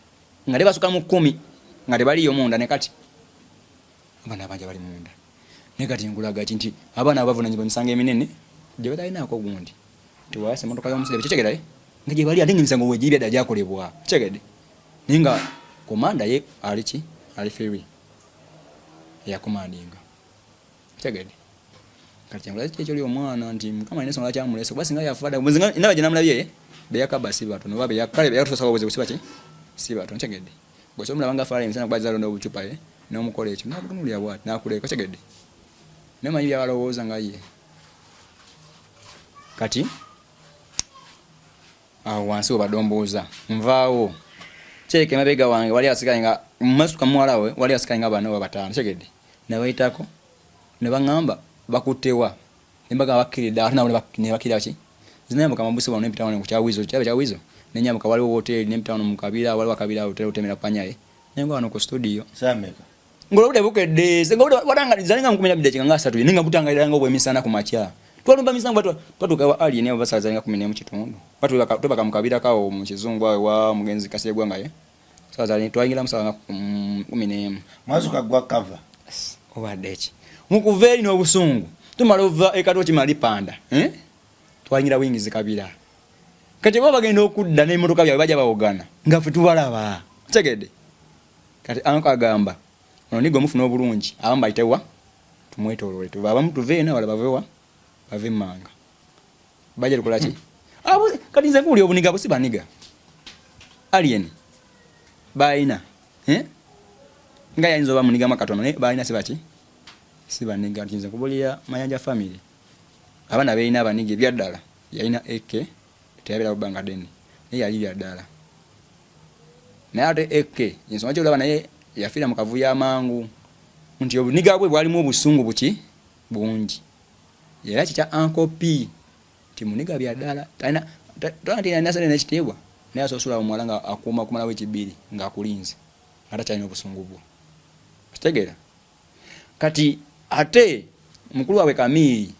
nga tebasuka mu kkumi nga tebaliiyo munda ne kati abaana abangi abali munda naye kati nkulaga ki nti abaana abo bavunanyizibwa emisango eminene gye batalinaako gundi nti wayasa emotoka y'omusajja bikitegeraye nga gye bali ate nga emisango wegiri byadda gyakolebwa kitegedde naye nga komanda ye ali ki ali free eyakomandinga Okitegedde? Kati kyengula ki ekyoli omwana nti Mukama alina ensonga lwaki amulese kuba singa yafa dda nze ndaba gye namulabye beyakabba si batono oba beya kale beyatuusa obuzibu si baki si batono okitegedde gwe osobola omulaba nga afa emisana kuba azze alonda obucupa ye n'omukola ekyo n'akutunuulira bwati n'akuleka okitegedde naye omanyi byaba alowooza nga ye kati Awo wansi wobadde ombuuza nvaawo. Kirabika emabega wange wali abasikale nga mumasuka muwala we wali abasikale nga bana oba bataano okitegedde nabayitako ne bangamba bakutte wa ne mbagamba bakkiridde ate nabo ne bakkirira ki nze nayambuka mabusi wano ne mpita wano ku kya Weasel kiraba ekya Weasel ne nyambuka waliwo woteeri ne mpita wano mu kabira waliwo akabira awo otera otemera panyaye ne ngwa wano ku studio. Ssaawa mmeka? Ng'olwo obudde bukedde nze nga wadanga zali nga nkumi na dakiika nga asatu naye nga butangalira nga obw'emisana ku makya twalumba misango twatuuka ewa Alien awo basaza nga 11 kitundu twebaka twebaka mu kabira kawo mu kizungu awo ewa mugenzi Kasegwa nga ye sawa zali twayingira mu sawa nga 11 mwazuka gwa cover obadde ki mu kuva eri n'obusungu tumala ova e Katwe kimala lipanda eh twayingira wingizi kabira. Kati baba bagenda okudda n'emmotoka byabwe bajja bawogana nga ffe tubalaba. Otegedde? Kati anko agamba ono niga omufuna obulungi abamu bayitewa tumwetoloole tuve abamu tuve eno abalala bave wa bave emmanga bajja tukola ki? Abo kati nze nkuwulira obuniga abo si baniga alien balina eh? Nga yayinza oba munigamu akatono naye balina si baki si baniga. Nti nze nkubulira Mayanja family abaana belina abaniga ebyaddala yalina AK teyabeerawo bbanga ddene naye yali byaddala naye ate AK ensonga kyolaba naye yafiira mu kavuyo amangu nti obuniga bwe bwalimu obusungu buki bungi era kikya Uncle P nti muniga byaddala talina talina sente n'ekitiibwa naye asoosula omuwala nga akuuma okumala wiiki bbiri ng'akulinze nga takyalina obusungu bwo okitegeera. Kati ate mukulu waabwe Kamiiri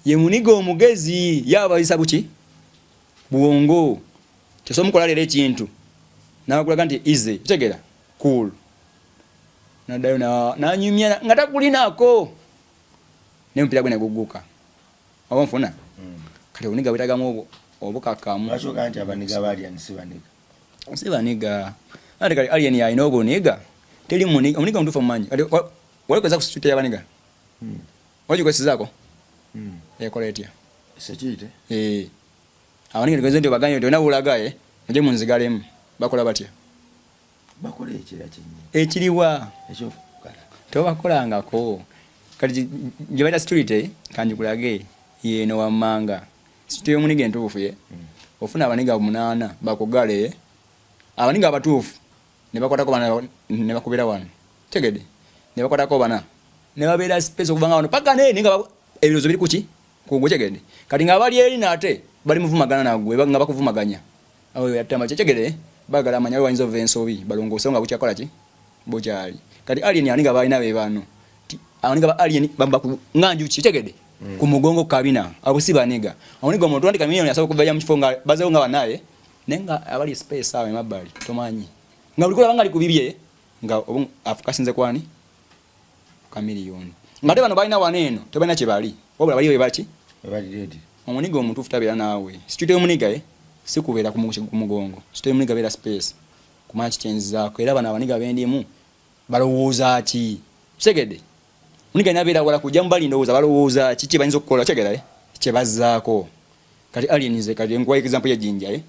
ye muniga omugezi ye abayisa buki bwongo kyosobola omukola leero ekintu nakulaga nti easy okitegera cool naddayo nanyumya nga takulinako naye omupiira gwe negugguka oba nfuna kati obuniga bwetagamu obukakamu. Lwaki ogamba nti abaniga ba Alien si baniga? Si baniga. Ate kati Alien yalina obuniga teri muniga omuniga omutuufu omumanyi kati wali kozesa ku street y'abaniga Wagikozesezzaako? Ekola etya? Security? Eh. Abaniga nti nti obagambye nti olina wulaga eh mujje munzigalemu. Bakola batya? Bakola ekira kyennyini. Ekiriwa? Ekyokukala. Tobakolangako. Kati gye bayita security kanjikulage yeeno wammanga. Security y'omuniga entuufu ye. Ofuna abaniga munaana bakugale eh. Abaniga abatuufu ne bakwatako bana ne bakubira wano. Tegede. Ne bakwatako bana. Ne babeera space okuva nga wano paka nene nga ebirowoozo biri kuki? Ku gwe tegede. Kati nga abali eri nate bali muvumagana nagwe nga bakuvumaganya. Awo yattama kyetegere bagala amanya we wayinza ova ensobi balongoose nga bukyakola ki? Bukyali. Kati alien ani nga balina be bano. Ani nga ba alien bamba ku nga njuki tegede. Ku mugongo kabina abo si baniga. Oniga omuntu andika milioni asobola kuva mu kifo nga bazewo nga banaye naye nga abali space awo emabbali tomanyi. Nga buli kulaba nga ali ku bibye nga afukasinze kwani? Chameleone. Nga ate bano balina wano eno tebalina kye bali wabula bali bebaki? Bali ready. Omuniga omutuufu tabeera naawe. Situte y'omuniga eh si kubeera ku mugongo. Situte y'omuniga beera space kumanya ki kyenzizaako era bano abaniga bendimu balowooza ki? Okitegedde? Omuniga alina beera wala kujja mu bali ndowooza balowooza ki kye bayinza okukola okitegera eh kye bazzaako. Kati alien nze kati nkuwa example y'ejjinja eh.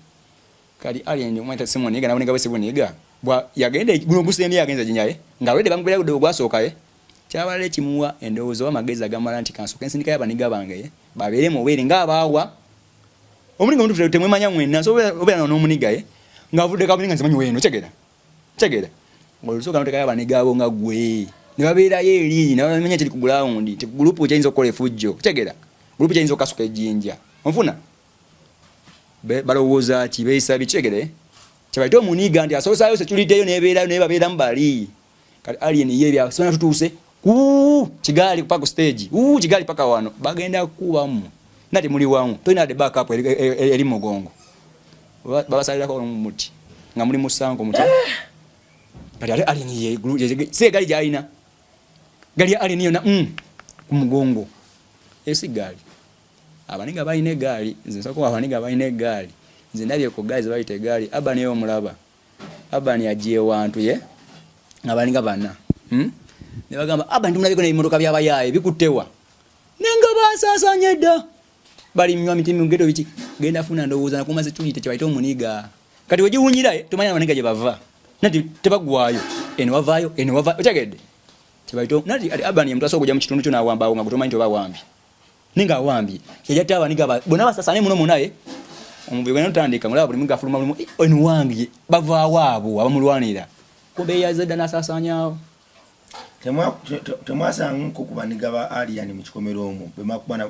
Kati alien omweta si muniga nabuniga bwe si buniga bwa yagenda guno gusembye yagenze jinja ye nga already bamukubira gudde ogwasooka ye kyabalala ekimuwa endowooza oba amagezi agamala nti kansooke nsindikayo abaniga bange ye babeere mubeere nga abaawa omuniga omutuufu temwemanya mwenna so obeera n'omuniga ye ng'avudde kamuniga nze manyi weeno tegera tegera olusooka notekayo abaniga abo nga gwe ne babeerayo eri ne bamanya kiri ku gulawundi nti gulupu kyayinza okukola efujjo tegera gulupu kyayinza okukasuka ejjinja onfuna balowooza ki beeyisa biki tegere kyebayita omuniga nti asoosayo security yo nebeerayo naye babeeramu bali kati alien ye byasona tutuuse ku kigaali paka ku stage uu kigaali paka wano bagenda kubamu nati muli wamu tolina de backup eri mugongo babasalirako muti nga muli musango muti kati ate alien ye si egali gyalina gali ya alien yonna ku mugongo esi gaali Abaniga balina egaali nze nsooka abaniga balina egaali nze ndabye ku gaali zebayita egaali Urban eyo omulaba Urban yagiye wantu ye nga balinga bana Ne bagamba Urban tumulabyeko n'ebimotoka by'abayaaye bikuttewa naye nga baasaasaanye dda bali nywa miti mu ghetto biki genda funa ndowooza nakuuma security kye bayita omuniga kati wegiwunyira tomanya abaniga gye bava nati tebaggwaayo eno wavaayo eno wavaayo otegedde kye bayita nati Urban ye muntu asobola okujja mu kitundu kyo n'awambaawo nga gwe tomanyi nti oba awambye Ninga awambye yajatta abaniga bona basasane muno munaye omuvuyo gwena otandika mulaba buli muga afuluma buli eno wange bavaawo abo abamulwanira kumbe yazedda n'asaasaanyaawo. Temwasanguko ku baniga ba Alien mu kikomera omwo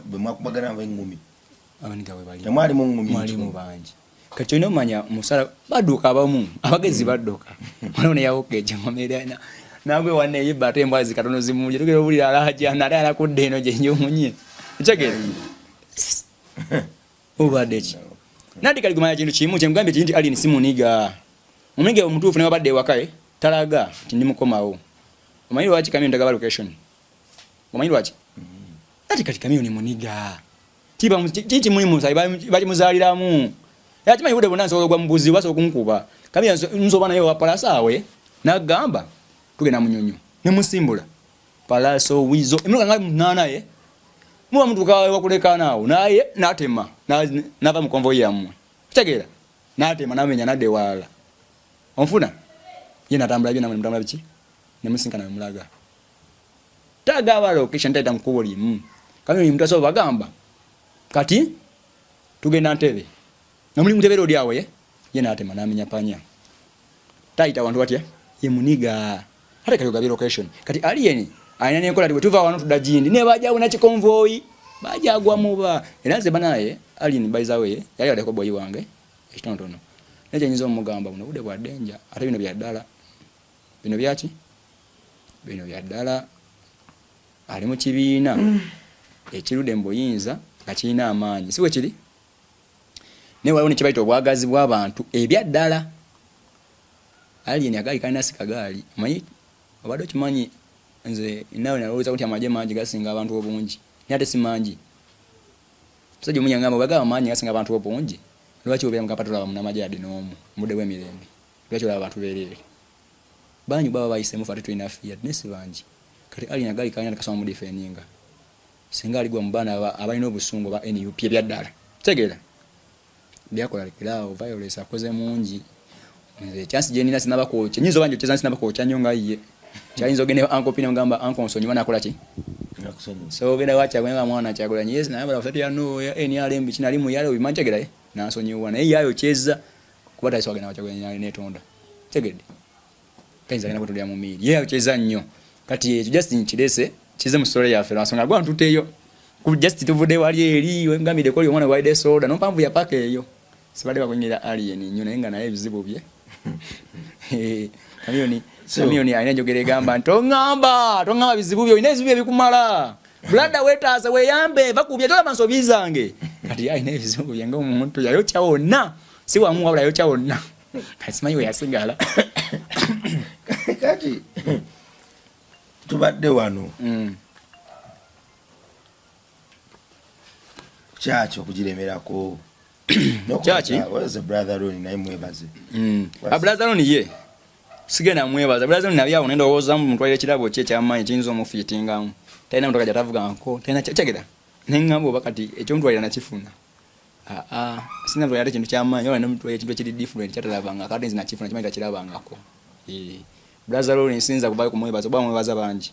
bemwakubagana nabo engumi? Abaniga we bali temwalimu ngumi? Mwalimu bangi. Kati kyolina omanya musala badduka abamu abagezi badduka waliwo neyawuka ekikomera nagwe wanne eyibba ate embwa zikatono zimulye tugera obulira alajana ate alakudde eno gyenjomunye okitegera obadde ki nandi kali kumanya kintu kimu kyemugambye kiri nti alien si muniga omuniga omutuufu newabadde ewaka e talaga nti ndi mukomawo omanyi lwaki kamiyoni tagaba location omanyi lwaki ati kati kamiyoni muniga kiki muli musayi bakimuzaaliramu. Yakimanyi budde bwonna nsobola ogwa mu buzibu, basobola okunkuba. Kami nsoba naye owa Palaso awe n'agamba tugenda Munyonyo ne musimbula Palaso Wizo emmotoka nga munaana ye muba mutuuka wakulekaana awo naye n'atema n'ava mu konvoyi yammwe kitegeera n'atema n'amenya n'adda ewalala onfuna ye natambula bye namwe nemutambula biki ne musinkana we mulaga tagaba location taita mu kkubo limu kami oyo mutasobola bagamba kati tugenda Ntebe nga muli Ntebe road awo ye ye n'atema n'amenya panya tayita wantu watya ye muniga ate kati ogabye location kati alien alina nenkola ti bwetuva wano tudda gindi ne bajawo nakikonvoyi bajagwa muba era nze banaye alien by the way yali aleko boyi wange ekitonotono naye kyenyinza omugamba buno budde bwa danger ate bino bya ddala bino byaki bino bya ddala ali mu kibiina ekirudde mu buyinza nga kirina amaanyi si bwe kiri naye waliwo nekibayita obwagazi bw'abantu ebya ddala alien agaali kalina si kagaali omanyi obadde okimanyi nze nawe nalowooza nti amagye mangi gasinga abantu obungi naye ate si mangi musajja omu yangamba bwegaba mangi gasinga abantu obungi lwaki obeera mukapa tolaba munamagye yadde n'omu mubudde bw'emirembe lwaki olaba abantu beereere bangi baba bayisemu fe ate tulina fiya naye si bangi kati alien agaali kalina tekasobola mudifendinga singa aligwa mu baana abalina obusungu ba NUP ebyaddala tegeera byakola lekeraawo violence akoze mungi nze chance gye nina sinaba kwokya nyinza oba njokyeza sinaba kwokya nnyo nga ye kyayinza ogenda uncle Pina mugamba uncle nsonyiwa nakola ki so ogenda wakyagula nga mwana Kyagulanyi yes naye bala ya no ya NRM biki nali muyale obimanyi tegera ye nansonyiwa naye yayokyeza kuba tayisa wagenda wakyagula netonda tegedde tayinza genda kutulya mu miiri ye yayokyeza nnyo kati ekyo just nkirese kize mu story yaffe lwansonga gwa ntuteyo ku just tuvudde wali eri wengambidde koli omwana walide soda nompanvu ya paka eyo sibadde bakunyira alien nnyo naye nga naye ebizibu bye Chameleone Chameleone alina enjogera egamba nti toŋŋamba toŋŋamba bizibu byo olina ebizibu byo ebikumala brother weetaasa weeyambe va ku bye tolaba nsobi zange kati alina ebizibu bye ng'omuntu yayokya wonna si wamu wabula yayokya wonna kati simanyi we yasigala kati tubadde wano kyaki okugiremerako Kyaki? Brother Ron naye mwebaze. Ah, brother Ron ye sigenda mwebaza brother Ron nali awo nendowooza mutwalira ekirabo ki ekyamaanyi kiyinza omufiitingamu talina motoka gyatavugangako talina kyegera neŋŋamba oba kati ekyomutwalira nakifuna aa singa mutwalira ate ekintu kyamaanyi oba nemutwalira ekintu ekiri different kyatalabangako ate nze nakifuna kimanyi takirabangako Eh, brother Ron siyinza kuvayo kumwebaza oba mwebaza bangi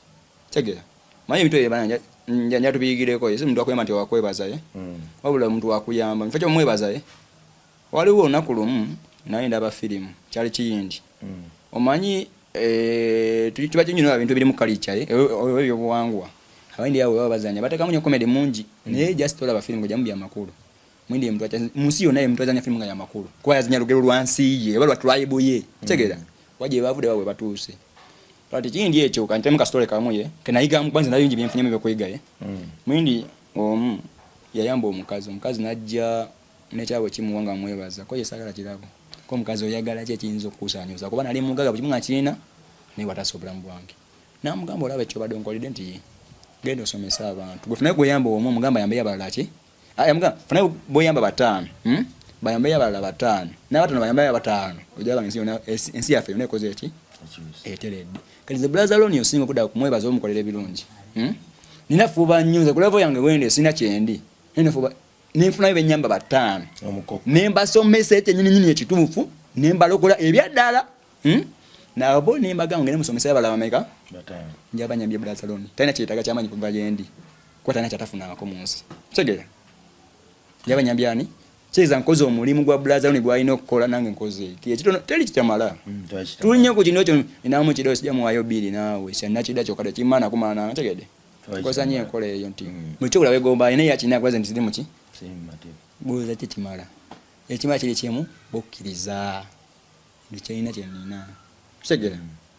tegera manyi ebintu ebyo bana nja tubiyigireko ye si muntu akuyamba nti wakwebaza ye wabula omuntu wakuyamba mufo kyomwebaza ye waliwo olunaku lumu naye ndaba firimu kyali kiyindi omanyi eh, tuba kinyonyola ebintu ebirimu kalica ye oba ebyobuwangwa abayindi awo baba bazanya batekamu nyo comedy mungi naye just olaba firimu ng'ojjamu byamakulu Mwindi ye muntu mu nsi yonna ye muntu azanya firimu nga yamakulu kuba yazanya lugero lwa nsi ye oba lwa tribe ye tegeera waje bavudde bawe batuuse kati kiyindi ekyo kantemu kasitole kamu ye kenayigamu kuba nze nabingi byenfunyemu ebyokuyiga ye mwindi omu yayamba omukazi omukazi najja nekyabo kimuwa nga mwebaza ko ye sagala kirabo ko omukazi oyagala ki ekiyinza okukusanyusa kuba nali mugaga buli kimu nga kirina naye watasa obulamu bwange namugamba olaba ekyobadde onkoledde nti ye genda osomese abantu gwe funayo gweyamba omu omugamba ayambeyo abalala ki yamugamba funayo boyamba bataano Bayambeyo abalala bataano n'abataano bayambeyo abataano ojaba ensi yonna ensi yaffe yonna ekoze eki eteredde kati ze brother Ron osinga okudda kumwebaza omukolera ebirungi Nina fuba nnyo nze ku level yange wende sina kyendi nina fuba nenfunayo benyamba bataano nembasomesa ekyenyini nyini ekituufu nembalokola ebyaddala Nabo nembagamba ngende musomesa abalala bameka njaba nyambye brother Ron talina kyetaaga kyamanyi kuva gyendi kuba talina kyatafunangako mu nsi kitegeera njaba nyambye ani kitegeeza nkoze omulimu gwa brother Ron gwalina okukola nange nkoze ekitono teri kitamala tulinye ku kino ekyo ninamu kido sijja muwayo bbiri naawe kyanakida kyokka tekimana kumala nange tegedde nkoza nnyo enkola eyo nti buli kyokola wegomba alina eyakirina kubaze nti siri muki buuza ki kimala ekimala kiri kimu bukkiriza ndi kyerina kyenina kitegeera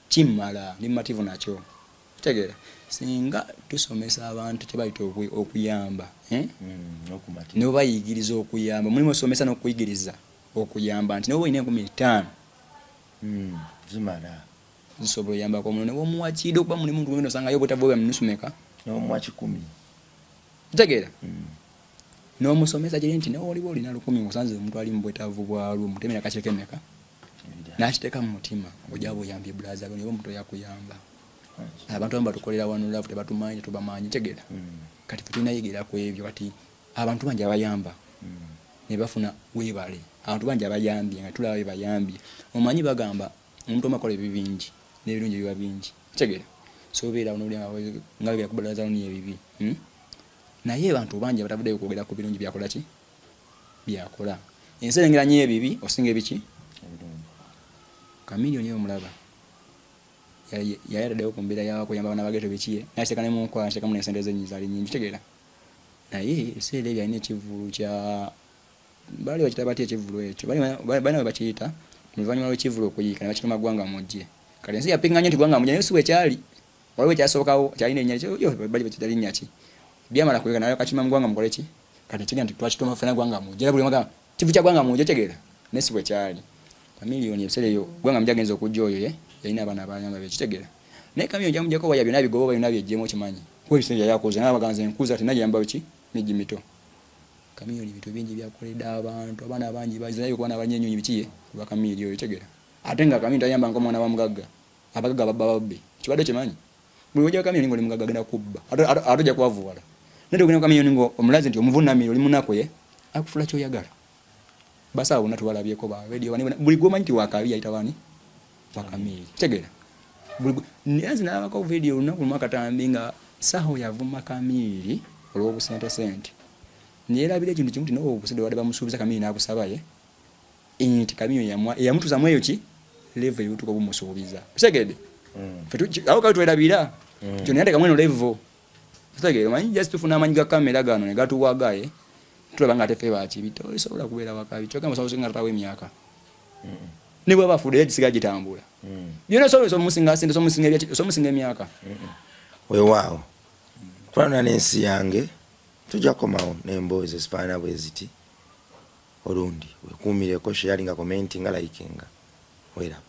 kimmala ndi mumativu nakyo kitegeera singa tusomesa abantu kyebayita okuyamba eh? Nobayigiriza okuyamba mulimu osomesa n'okuyigiriza okuyamba nti noba olina 5000 Zimala zisobola oyambako omuntu newomuwa kiida okuba mulimu muntu gwegenda osangayo obwetaavu bwe bwa nusu meka nomuwa 100 kitegeera. N'omusomesa kiri nti newoliba olina lukumi ng'osanze omuntu ali mu bwetaavu bwalwo mutemera kakireko emeka n'akiteeka mu mutima ojaba oyambye bulaza lwo niba omuntu oyakuyamba. Abantu abamu batukolera wano love tebatumanyi tetubamanyi tegera mm. Kati fe tulina yigira ku ebyo kati abantu bangi abayamba mm. Ne bafuna webale abantu bangi abayambye nga tulaba bebayambye omanyi bagamba omuntu omu akola ebibi bingi n'ebirungi biba bingi tegera so obeera nolya nga wegera ku bulaza lwo ebibi hmm? Naye abantu bangi abatavuddeyo kwogera ku birungi byakola ki byakola ensi erengera nyo ebibi osinga ebiki kamiliyoni omulaba yali ataddewo ku mbeera yakuyamba abaana bageto biki nakiteeka ne munkola nakiteekamu n'ensente ze zaali nyingi kitegeera naye ebiseera ebyo alina ekivvulu kya baali bakita batya ekivvulu ekyo balina we bakiyita mu luvannyuma lw'ekivvulu okuyiika ne bakituma ggwanga mujje kati ensi yapinga nnyo nti ggwanga mujje naye si bwe kyali waliwo ekyasookawo kyalina erinnya yo bali bakita linnya ki byamala kuyiika naye kakima mu ggwanga mukole ki kati ekigenda nti twakituma ffena ggwanga mujje era buli omu agamba Kivu kya gwanga mujje otegeera naye si bwekyali. Chameleone ebiseera ebyo gwanga mujje agenze okujja oyo ye yalina abaana abayamba be kitegeera. Naye Chameleone kyamujjako waya byonna abigoba oba byonna abyejjemu okimanyi. Kuba ebiseera ebyo yali akuze naye abaganze nkuze ati naye yamba biki miji mito. Chameleone ebintu bingi byakoledde abantu abaana bangi baze naye kuba nabanye enyonyi biki ye kulwa Chameleone oyo otegeera. Ate nga Chameleone tayamba nga omwana wa mugagga. Abagagga babba babbi. Kibadde okimanyi? Buli wojja Chameleone ng'oli mugagga agenda kubba. Ate ate ojja kwavuwala. Naye togenda Chameleone ngo omulaze nti omuvunamira oli munaku ye akufula kyoyagala. Basawo bonna tubalabyeko ba radio bani buli gwomanyi nti wakabi yayita wani wa Chameleone. Kitegeera? Buli nze nalabako video olunaku lumu akatambi nga Saho yavuma Chameleone olw'obusente sente. Neyerabira ekintu kimu nti n'obwo obusente babadde bamusuubiza Chameleone n'abusaba ye nti Chameleone yamwa eyamutuusa mu eyo ki level eyotuka obumusuubiza. Okitegedde? Mm. Awo kale twerabira. Mm. Kyo naye ateka mweno level. Okitegedde? Omanyi just tufuna amanyi ga kamera gano ne gatuwaga eh. Tulaba nga ate ffe bakibi tosobola kubeera wakabi kyokka musobola osinga tatawo emyaka. Mm. Ne bwaba afudde era gisigala gitambula. Mm. Byonna osobola omusinga sente osomusinga ebyaki osomusinga emyaka. Mm. Weewaawo. Kufaanana n'ensi yange tujja kukomawo n'emboozi ezifaanana bwe ziti. Olundi wekuumireko sharinga commentinga likinga weraba.